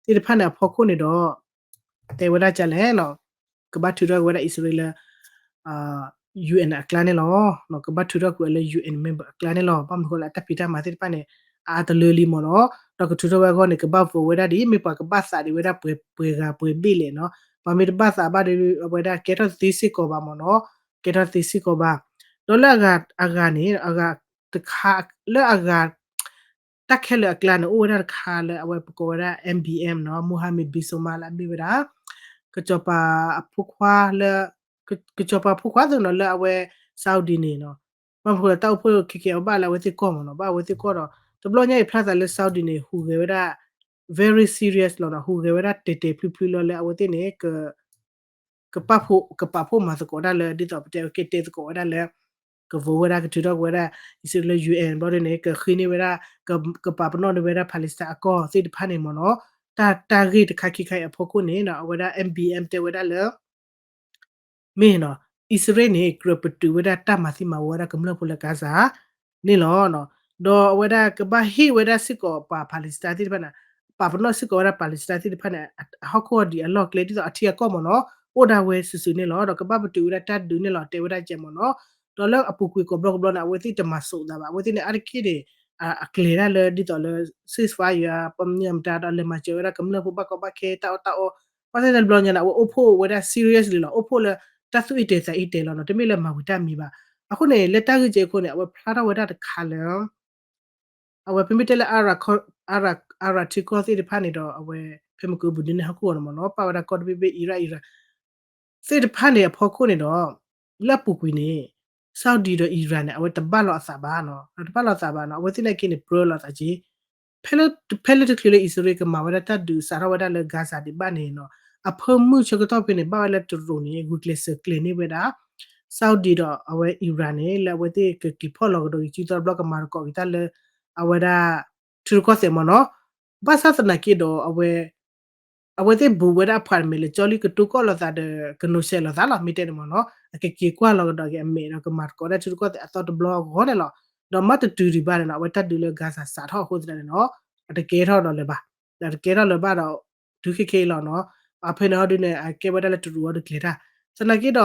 သ့ၣ်တဖၣ်န့ၣ်အဖီခိၣ်န့ၣ်ဒီး တဲဝဲဒၣ်ကလဲၣ်နီၤ, ကဘၣ်ထုးထီၣ်က့ၤဝဲဒၣ်အံၣ်စရ့လးလၢ UN အကျါန့ၣ်လီၤ, ကဘၣ်ထုးထီၣ်ကွံာ်အီၤလၢ UN member အကျါန့ၣ်လီၤ, ဘၣ်မနုၤဃိလၢအတၢ်ဖံးတၢ်မၤသ့ၣ်တဖၣ်န့ၣ် အအါတလၢလံမ့ၢ်နီၤ, ဒီးကထုးထီၣ်ဝဲအဂီၢ်န့ၣ် ကဘၣ် vote ဝဲဒၣ်ဒ်အံၤ မ့ၢ်ပှၤကဘၣ်သးဒံးဝဲဒၣ်ပှဲၤဂၤပှဲၤဘ့ၣ်လဲၣ်နီၤ, ပှၤမ့ၢ်တဘၣ်သးဘၣ်ဒီး အဝဲဒၣ်ကဲထီၣ်သ့စ့ၢ်ကီးဘၣ်မ့ၢ်နီၤ, ကဲထီၣ်သ့စ့ၢ်ကီးဘၣ်, ဒီးလၢအဂၤန့ၣ် အဂၤတခါ လၢအဂၤ တၢ်ခဲလၢာ်အကျါန့ၣ် အိၣ်ဝဲဒၣ်တခါလၢအဝဲပကိးဝဲဒၣ် MBM နီၤ, Mohammed bin Salman လၢအမ့ၢ်ဝဲဒၣ် ကစီၤပၤအဖိခွါလၢ ကစီၤပၤဖိခွါသ့ၣ်နီၤ လၢအဝဲ Saudi န့ၣ်နီၤ, ဘၣ်မနုၤဃိလၢတၢ်အိၣ်ဖှိၣ်ခဲကဲအီၤဘၣ်လၢအဝဲသ့ၣ်ကီၢ်မ့ၢ်နီၤ, ဘၣ်အဝဲသ့ၣ်ကီၢ်ဒီး တဘျီညါအံၤဖျါသးလၢ Saudi န့ၣ် ဟူးဂဲၤဝဲဒၣ် very serious လီၤနီၤ, ဟူးဂဲၤဝဲဒၣ်တဲာ်တဲာ်ဖျုးဖျုးလီၤလၢအဝဲသ့ၣ်န့ၣ် ကပာ်ဖှိၣ် ကပာ်ဖှိၣ်မၤသကိးဒၣ်လၢ ဒ်သိးပတဲကဲတဲသကိးဝဲဒၣ်လၢ က vote ဝဲဒၣ် ကထုးထီၣ်က့ၤဝဲဒၣ် အံၣ်စရ့လးလၢ UN ဘျီဒ်န့ၣ် ကဃ့န့ၢ်ဝဲဒၣ် ကပာ်ပနီၣ်န့ၢ်ဝဲဒၣ် Palestine အကီၢ်သ့ၣ်တဖၣ်န့ၣ်မ့ၢ်နီၤ, တၢ် တၢ်ဂ့ၢ်တခါခံခါအံၤအဖီခိၣ်န့ၣ် အဝဲဒၣ် MBM တဲဝဲဒၣ်လၢ မ့ၢ်နီၤ အံၣ်စရ့လးန့ၣ် ကြၢးပတုာ်ဝဲဒၣ်တၢ်မၤသံမၤဝီဝဲဒၣ်ကမျၢၢ်ဖိလၢ Gaza န့ၣ်လီၤ. ဒီးအဝဲဒၣ်ကဘၣ်ဟ့ၣ်ဝဲဒၣ်စ့ၢ်ကီးပှၤ Palestine သ့ၣ်တဖၣ်န့ၣ် ပာ်ပနီၣ်စ့ၢ်ကီးဝဲဒၣ် Palestine သ့ၣ်တဖၣ်န့ၣ် အဟီၣ်ခိၣ်အဒံးအလီၢ်ကျဲ ဒ်သိးအထံအကီၢ်မ့ၢ်နီၤ အိၣ်ဒၣ်ဝဲစုာ်စုာ်န့ၣ်လီၤ. ဒီးကဘၣ်ပတုာ်ဝဲဒၣ်တၢ်ဒုးန့ၣ်လီၤ တဲဝဲဒၣ်ကဲမ့ၢ်နီၤ. ဒီးလၢအပူၤကွံာ်ကိးဘျီကဘျီန့ၣ် အဝဲသ့ၣ်တမၤစိးသးဘၣ်. အဝဲသ့ၣ်န့ၣ် အါတက့ၢ်န့ၣ် အကျဲၤဒၣ်လၢဒ်သိးလၢ ceasefire ပမ့ၢ်မတၤဒီးလဲၤမၤစၢၤဝဲဒၣ်ကမျၢၢ်ဖိဘၣ်ကီဘၣ်ခဲတၢ်အီၣ်တၢ်အီ ဘၣ်ဆၣ်န့ၣ်တဘျီညါန့ၣ် အဝဲအိၣ်ဖှိၣ်ဝဲဒၣ် seriously လီၤ. အိၣ်ဖှိၣ်လၢတၢ်သူၣ်အ့ၣ်တဲာ်သးအ့ၣ်တဲာ်လီၤနီၤ. တမ့ၢ်လၢမၤဝံၤတၢ်မံၤဘၣ်. အဃိန့ၣ် လၢတၢ်ဂ့ၢ်ကဲအံၤအဃိန့ၣ် အဝဲဖျါထီၣ်ဝဲဒၣ်တခါလၢ အဝဲပမ့ၢ်တဲလၢ အရၤထံကီၢ်သ့ၣ်တဖၣ်န့ၣ်ဒီး အဝဲ ဖဲမ့ၢ်ကဘုးဒုန့ၣ်ဟီၣ်ခိၣ်ဂီၤန့ၣ်မ့ၢ်နီၤ ပာ်ဝဲဒၣ်ကီၢ်တဘ့ၣ်ဘ့ၣ် အံရၣ် အံရၣ် သ့ၣ်တဖၣ်န့ၣ်အဖီခိၣ်န့ၣ်ဒီး လၢအပူၤကွံာ်န့ၣ် Saudi ဒီး Iran န့ၣ် အဝဲတဘၣ်လီၤအသးဘၣ်နီၤ တဘၣ်လီၤအသးဘၣ်နီၤ အဝဲသ့ၣ်နာ်က့န့ၣ် ပြၢလီၤသးက့ ဖဲလၢ ဖဲလၢတချုးလၢအံၣ်စရ့လးကမၤဝဲဒၣ်တၢ်ဒုးစးထီၣ်ဝဲဒၣ်လၢ Gaza ဒံးဘၣ်န့ၣ်နီၤ အဖၢမုၢ်ဆၢကတီၢ်ဖဲန့ၣ် ဘၣ်ဝဲလၢတရူးန့ၣ် ဂုာ်ကျဲးစၢးကျဲၤန့ၢ်ဝဲဒၣ် Saudi ဒီးအဝဲ Iran န့ၣ် လၢအဝဲသ့ၣ်ကက့ၤဖီၣ်လီၤကဒီးက့ၤစုသီတဘျီကမၤသကိးက့ၤတၢ်လၢ အဝဲဒၣ် ထံရူၢ်ကီၢ်သဲးမ့ၢ်နီၤ ဘၣ်ဆၣ်သနာ်က့ဒီးအဝဲ အဝဲသ့ၣ်ဘူးဝဲဒၣ်အဖှၣ်တမဲာ်လၢကၠီလံကတိၤကီၢ်လိာ်သးဒီး ကနိးစဲးလိာ်သးလီၤ မ့ၢ်တဲန့ၣ်မ့ၢ်နီၤ အကက့ၤကွၢ်လီၤကဒီးက့ၤအမဲာ်ဒီးကမၤသကိးဒၣ်ထံရူၢ်ကီၢ်သဲးအသီတဘျီအဂီၢ်န့ၣ်လီၤ. ဒီးမ့ၢ်တတုၤဒံးဘၣ်န့ၣ်နီၤ အဝဲတၢ်ဒုးလၢ Gaza စးထီၣ်အဃိသတးန့ၣ်နီၤ အတကဲထီၣ်ဒီးလၢၤဘၣ်. ဒီးတကဲထီၣ်လၢၤဘၣ်ဒီး တုၤခဲခဲအံၤလီၤနီၤ အဖဲန့ၣ်ဟီဒုန့ၣ် အကဲဝဲဒၣ်လၢတရူးအီၤဒုးကျဲၤတၢ် သနာ်က့ဒီး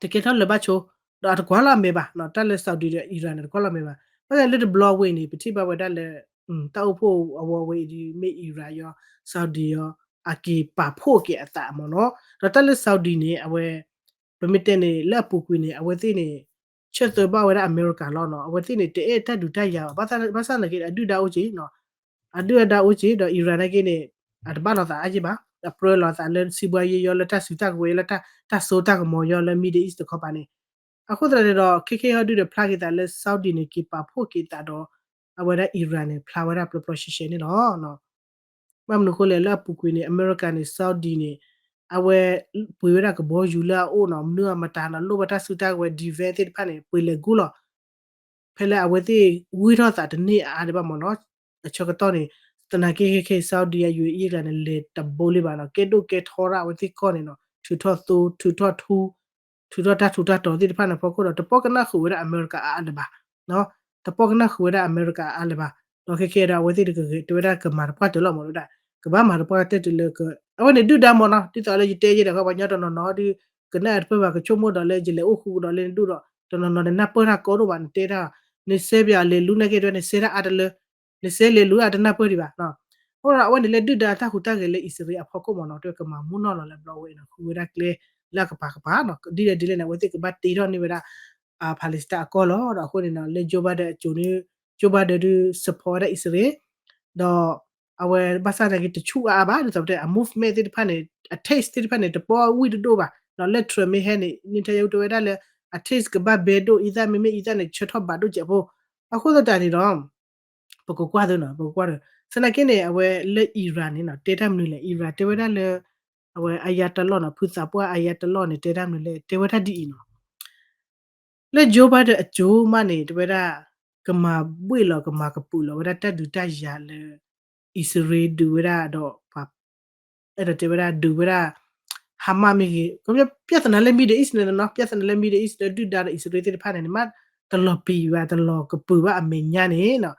တကဲထီၣ်လၢၤဘၣ်ဆိ ဒီးအတကွၢ်လီၤအမဲာ်ဘၣ်နီၤ တၢ်လၢ Saudi ဒီး Iran န့ၣ် တကွၢ်လီၤအမဲာ်ဘၣ်. ဘၣ်ဆၣ်လၢတဘျီဝဲအံၤန့ၣ် ပထံၣ်ဘၣ်ဝဲဒၣ်လၢ တၢ်အိၣ်ဖှိၣ်အဝဲအံၤဒ်မ့ၢ် Iran ယီၤ Saudi ယီၤ အက့ၤပာ်ဖှိၣ်က့ၤအသးမ့ၢ်နီၤ. ဒီးတၢ်လၢ Saudi န့ၣ် အဝဲ ပမ့ၢ်တဲန့ၣ် လၢအပူၤကွံာ်န့ၣ် အဝဲသ့ၣ်န့ၣ် ဆၢသၢဘၣ်ဝဲဒၣ်အမဲရကၤလီၤနီၤ. အဝဲသ့ၣ်န့ၣ် တအဲၣ်တၢ်ဒုးတၢ်ယၤဘၣ်. ဘၣ်ဆၣ်သနာ်က့ အဒုၣ်ဒါအိၣ်က့ၤနီၤ အဒုၣ်အဒါအိၣ်က့ၤ ဒီး Iran နာ်က့န့ၣ် အတဘၣ်လိာ်သးအါက့ၤဘၣ်. အပြၢလိာ်သးလၢစံးဘှါယဲယီၤလၢတၢ်စုတၢ်ကဝဲၤလၢ တၢ်စိတၢ်ကမီၤယီၤလၢ Middle East တခီပၤန့ၣ်. အဃိသတးန့ၣ်ဒီး ခဲခဲဟီဒုဒီးဖျါက့ၤသးလၢ Saudi န့ၣ် က့ၤပာ်ဖှိၣ်က့ၤသးဒီး အဝဲဒၣ် Iran န့ၣ် ဖျါဝဲဒၣ်ပျီပျီရှဲရှဲန့ၣ်လီၤ. ဘၣ်မနုၤအဃိလဲၣ် လၢအပူၤကွံာ်န့ၣ် အမဲရကၤန့ၣ် Saudi န့ၣ် အဝဲပှ့ၤဝဲဒၣ်ကဘီယူၤလၢအအိၣ်နီၤ မနုၤအမတၤနီၤ လိၣ်ဘၣ်တၢ်စုတၢ်ကဝဲၤ defense သ့ၣ်တဖၣ်န့ၣ် ပှ့ၤလဲၤကူလီၤ ဖဲလၢအဝဲသ့ၣ်ဂံၢ်ထီၣ်သးတန့ၢ်အါအါဒံးဘၣ်မ့ၢ်နီၤ အဆၢကတီၢ်န့ၣ် သနာ်က့ခဲခဲ Saudi အ ယူၤအံၤကျါန့ၣ် လဲၤတဘိလံဘၣ်နီၤ ကဲဒိၣ်ကဲထီဒၣ်အဝဲသ့ၣ်ကီၢ်န့ၣ်နီၤ ထုးထီၣ်သိ ထုးထီၣ်ထူ ထုးထီၣ်တၢ်ထူးတၢ်တီၤသ့ၣ်တဖၣ်န့ၣ်အဖီခိၣ်ဒီး တပီၢ်ကနၣ်ဃုာ်ဝဲဒၣ်အမဲရကၤအါအါလၢၤဘၣ် တပီၢ်ကနၣ်ဃုာ်ဝဲဒၣ်အမဲရကၤအါအါလၢၤဘၣ် ဒီးခဲခဲဒီးအဝဲသ့ၣ်တဂ့ၤ တဲဝဲဒၣ်ကမၤတပှၢ်တၢၢ်လီၤမ့ၢ်ဝဲဒၣ် ကဘၣ်မၤတပှၢ်တၢၢ်တုၤလၢ အဝဲန့ၣ်ဒုၣ်ဒါမ့ၢ်နီၤ ဒ်သိးလၢယတဲယဲဒီး ပှၤညီတနီၤနီၤဒီး ကနၣ်တပၢၢ်ဘၣ် ကဆိကမိၣ်ဒီးလၢယလဲၤအိၣ်ဃူကဒီးလၢနဒူၣ်ဒီး တနီၤနီၤန့ၣ်နၢ်ပၢၢ်တၢ်ကီဒိၣ်ဘၣ် နတဲတၢ် နစဲပၠးလဲၤလူနာ်က့တဲ နစဲတၢ်အါတလၢ နစဲလဲၤလူအတနၢ်ပၢၢ်ဒံးဘၣ် အဃိဒီးအဝဲန့ၣ်လၢဒုၣ်ဒါတၢ်ဟူးတၢ်ဂဲၤလၢအံၣ်စရ့လးအဖီခိၣ်မ့ၢ်နီၤ တဲဝဲကမၤမူနီၢ်လီၤလၢဘျီဝဲအံၤနီၤ ဃုဝဲဒၣ်ကျဲလၢအကပၤကပၤနီၤ ဒ်လဲၣ်ဒ်လဲၣ်န့ၣ် အဝဲသ့ၣ်ကဘၣ်တ့ထီၣ်န့ၢ်ဝဲဒၣ် Palestine အကီၢ်လီၤ ဒီးအဃိန့ၣ်နီၤ လၢ Joe Biden အစိၤန့ၣ် Joe Biden ဒုး support ဝဲဒၣ်အံၣ်စရ့လး ဒီး အဝဲဘၣ်ဆၣ်သနာ်က့တဆူၣ်အါအါဘၣ် ဒ်သိးပတဲ အ movement သ့ၣ်တဖၣ်န့ၣ် အ taste သ့ၣ်တဖၣ်န့ၣ် တပီၢ်ဝံၣ်တဒိၣ်ဘၣ် ဒီးလၢ Trump မ့ၢ်ဟဲန့ၣ် Netanyahu တဲဝဲဒၣ်လၢ အ taste ကဘၣ်ဘဲဒိၣ် အံသၣ်မ့မ့ၢ်အံသၣ်န့ၣ် ဆၢထီၣ်ဘးဒိၣ်စဲးဖိ အဃိသတးန့ၣ်ဒီး ပကကွၢ်သ့နီၤ ပကကွၢ်ဒီး သနာ်က့န့ၣ် အဝဲလၢ Iran န့ၣ်နီၤ တဲတၢ်မနုၤလဲၣ် Iran တဲဝဲဒၣ်လၢ အဝဲ Ayatollah နီၤ ဖုသးပှၢ် Ayatollah န့ၣ် တဲတၢ်မနုၤလဲၣ် တဲဝဲဒၣ်ဒ်အံၤနီၤ လၢ Joe Biden အစိၤမးန့ၣ် တဲဝဲဒၣ် ကမၤဘှ့ၣ်လီၤ ကမၤကပုာ်လီၤဝဲဒၣ်တၢ်ဒုးတၢ်ယၤလၢ အံၣ်စရ့လးဒုးဝဲဒၣ်ဒီး အဲၣ်ဒိးတဲဝဲဒၣ်ဒုးဝဲဒၣ် Hamas မ့ၢ်ဂ့ၤ ပြဿနာလၢ Middle East န့ၣ်နီၤ ပြဿနာလၢ Middle East လၢဒုၣ်ဒါဒီးအံၣ်စရ့လးသ့ၣ်တဖၣ်န့ၣ် မ့ၢ်တလီၤပံာ်ဘၣ် တလီၤကပုာ်ဘၣ်အမဲာ်ညါန့ၣ်နီၤ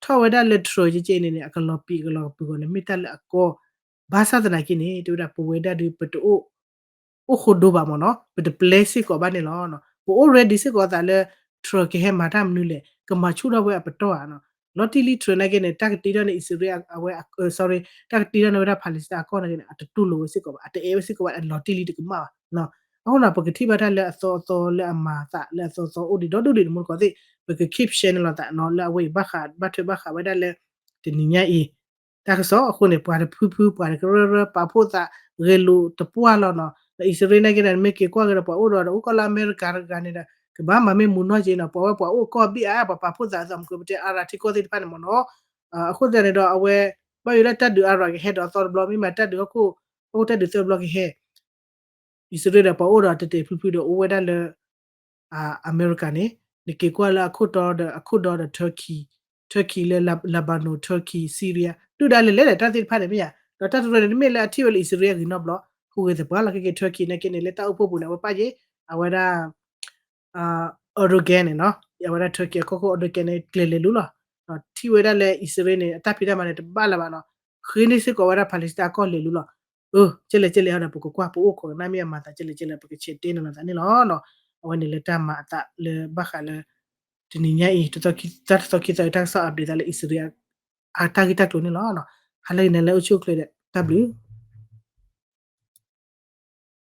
ထီၣ်ဝဲဒၣ်လၢ Trump ကကဲန့ၣ်န့ၣ် အကလီၤပံာ်အကလီၤကပုာ်ဂီၢ်န့ၣ် မ့ၢ်တၢ်လၢအကီ ဘၣ်ဆၣ်သနာ်က့န့ၣ် တဲဝဲဒၣ်ပဝဲဒၣ်ဒုးပတအိၣ် အိၣ်ဃိဒိဘၣ်မ့ၢ်နီၤ ပတပျဲစ့ၢ်ကီးဘၣ်န့ၣ်လီၤ. ပအိၣ် ready စ့ၢ်ကီးအသးလၢ Trump ကဟဲမၤတၢ်မနုၤလဲၣ် ကမၤဆူၣ်ထီၣ်ဝဲအပတီၢ်ဧါနီၤ. လီၤတံၢ်လံ Trump နာ်က့န့ၣ် တၢ်ကတ့ထီၣ်န့ၣ် အံၣ်စရ့လး အဝဲ sorry တၢ်ကတ့ထီၣ်န့ၢ်ဝဲဒၣ် Palestine အကီၢ်နာ်က့န့ၣ် အတတူၢ်လိာ်ဝဲစ့ၢ်ကီးဘၣ် အတအဲၣ်ဝဲစ့ၢ်ကီးဘၣ် အလီၤတံၢ်လံတကမၣ်ဘၣ်. အဃိနီၤ ပကထံၣ်ဘၣ်တၢ်လၢအသီအသီလၢအမၤအသးလၢအသီအသီအိၣ်ဒံးဒီဒူၣ်ဒံးန့ၣ် မ့ၢ်တကီးသ့ၣ် ပက keep share န့ၣ်လိာ်သးနီၤ လၢအဝဲအံၤဘၣ်ဃးဘၣ်ထွဲဘၣ်ဃးဝဲဒၣ်လၢ တနံၤညါအံၤ တၢ်ကစီၣ်အဃိန့ၣ် ပှၤတဖုဖု ပှၤတကရၢရၢ ပာ်ဖှိၣ်သး ဂဲၤလိာ်တပှၢ်လီၤနီၤ. ဒီးအံၣ်စရ့လးနာ်က့န့ၣ် နမ့ၢ်က့ၤကွၢ်က့ၤဒီး ပှၤအိၣ်ဒီး အိၣ်ကီၢ်လၢအမဲရကၤတဂၤန့ၣ်ဒီး ကဘၣ်မၤမ့ၢ်မူနီၢ်က့ၤနီၤ ပှၤဝဲပှၤအိၣ်ကီၢ်ဘ့ၣ်အါ ပှၤပာ်ဖှိၣ်သးအသးမုၢ်ကပတဲအါရၤထံကီၢ်သ့ၣ်တဖၣ်န့ၣ်မ့ၢ်နီၤ. အဃိသတးန့ၣ်ဒီး အဝဲ ဘၣ်ယိၣ်လၢတၢ်ဒုးအါရၤကဟဲဒီးအသီတဘျီ မ့ၢ်မၤတၢ်ဒုးဟီၣ်ခိၣ် ဟီၣ်ခိၣ်တၢ်ဒုးသၢဘျီကဟဲ အံၣ်စရ့လးဒီးပှၤအိၣ်ဒီးတဲာ်တဲာ်ဖုဖုဒီးအိၣ်ဝဲဒၣ်လၢ အမဲရကၤန့ၣ် နက့ၤကွၢ်လၢအခိၣ်တီဒီးအခိၣ်ဒီဒီး Turkey, Turkey လၢ Lebanon, Turkey, Syria ဒုၣ်ဒါလဲၤလဲၤဒီးတၢ်သ့ၣ်တဖၣ်န့ၣ်မ့ၢ်ဧါ. ဒီးတၢ်တရၢန့ၣ် တမ့ၢ်လၢအထံၣ်ဝဲလၢအံၣ်စရ့လးအဂ့ၤနီတဘျီ, ဟူးဂဲၤသပှၢ်လီၤ ခဲက့ၤ Turkey နာ်က့န့ၣ် လၢတၢ်အိၣ်ဖှိၣ်ပူၤန့ၣ် အဝဲပၣ်ယ့ၣ် အဝဲဒၣ် Erdogan န့ၣ်နီၤ, အဝဲဒၣ် Turkey အကီၢ်ခိၣ် Erdogan န့ၣ် ကျဲၤလဲၤလူလီၤ. ထံၣ်ဝဲဒၣ်လၢအံၣ်စရ့လးန့ၣ် အတၢ်ဖံးတၢ်မၤန့ၣ် တဘၣ်လၢၤဘၣ်နီၤ, ဃ့န့ၢ်စ့ၢ်ကီးဝဲဒၣ် Palestine အကီၢ်လဲၤလူလီၤ. အၢ ကဲလဲၣ်ကဲလဲၣ်ဟီဒီး ပကကွၢ်ပအိၣ်ခိးကနၣ်မ့ၢ်အမၤသး ကဲလဲၣ်ကဲလဲၣ် ပကဆဲးတဲန့ၢ်လိာ်သးန့ၣ်လီၤ. အဝဲန့ၣ်လၢတၢ်မၤအသးလၢဘၣ်ဃးလၢ တနံၤညါအံၤ တသီခံသီအံၤ တၢ်ကစီၣ် update သးလၢအံၣ်စရ့လး အတၢ်ဂ့ၢ်တၢ်ကျိၤန့ၣ်လီၤ. ဟါလၢအဂ့ၤန့ၣ် လၢအိၣ်ဆူၣ်အိၣ်ချ့ဒီး တၢ်ဘျုး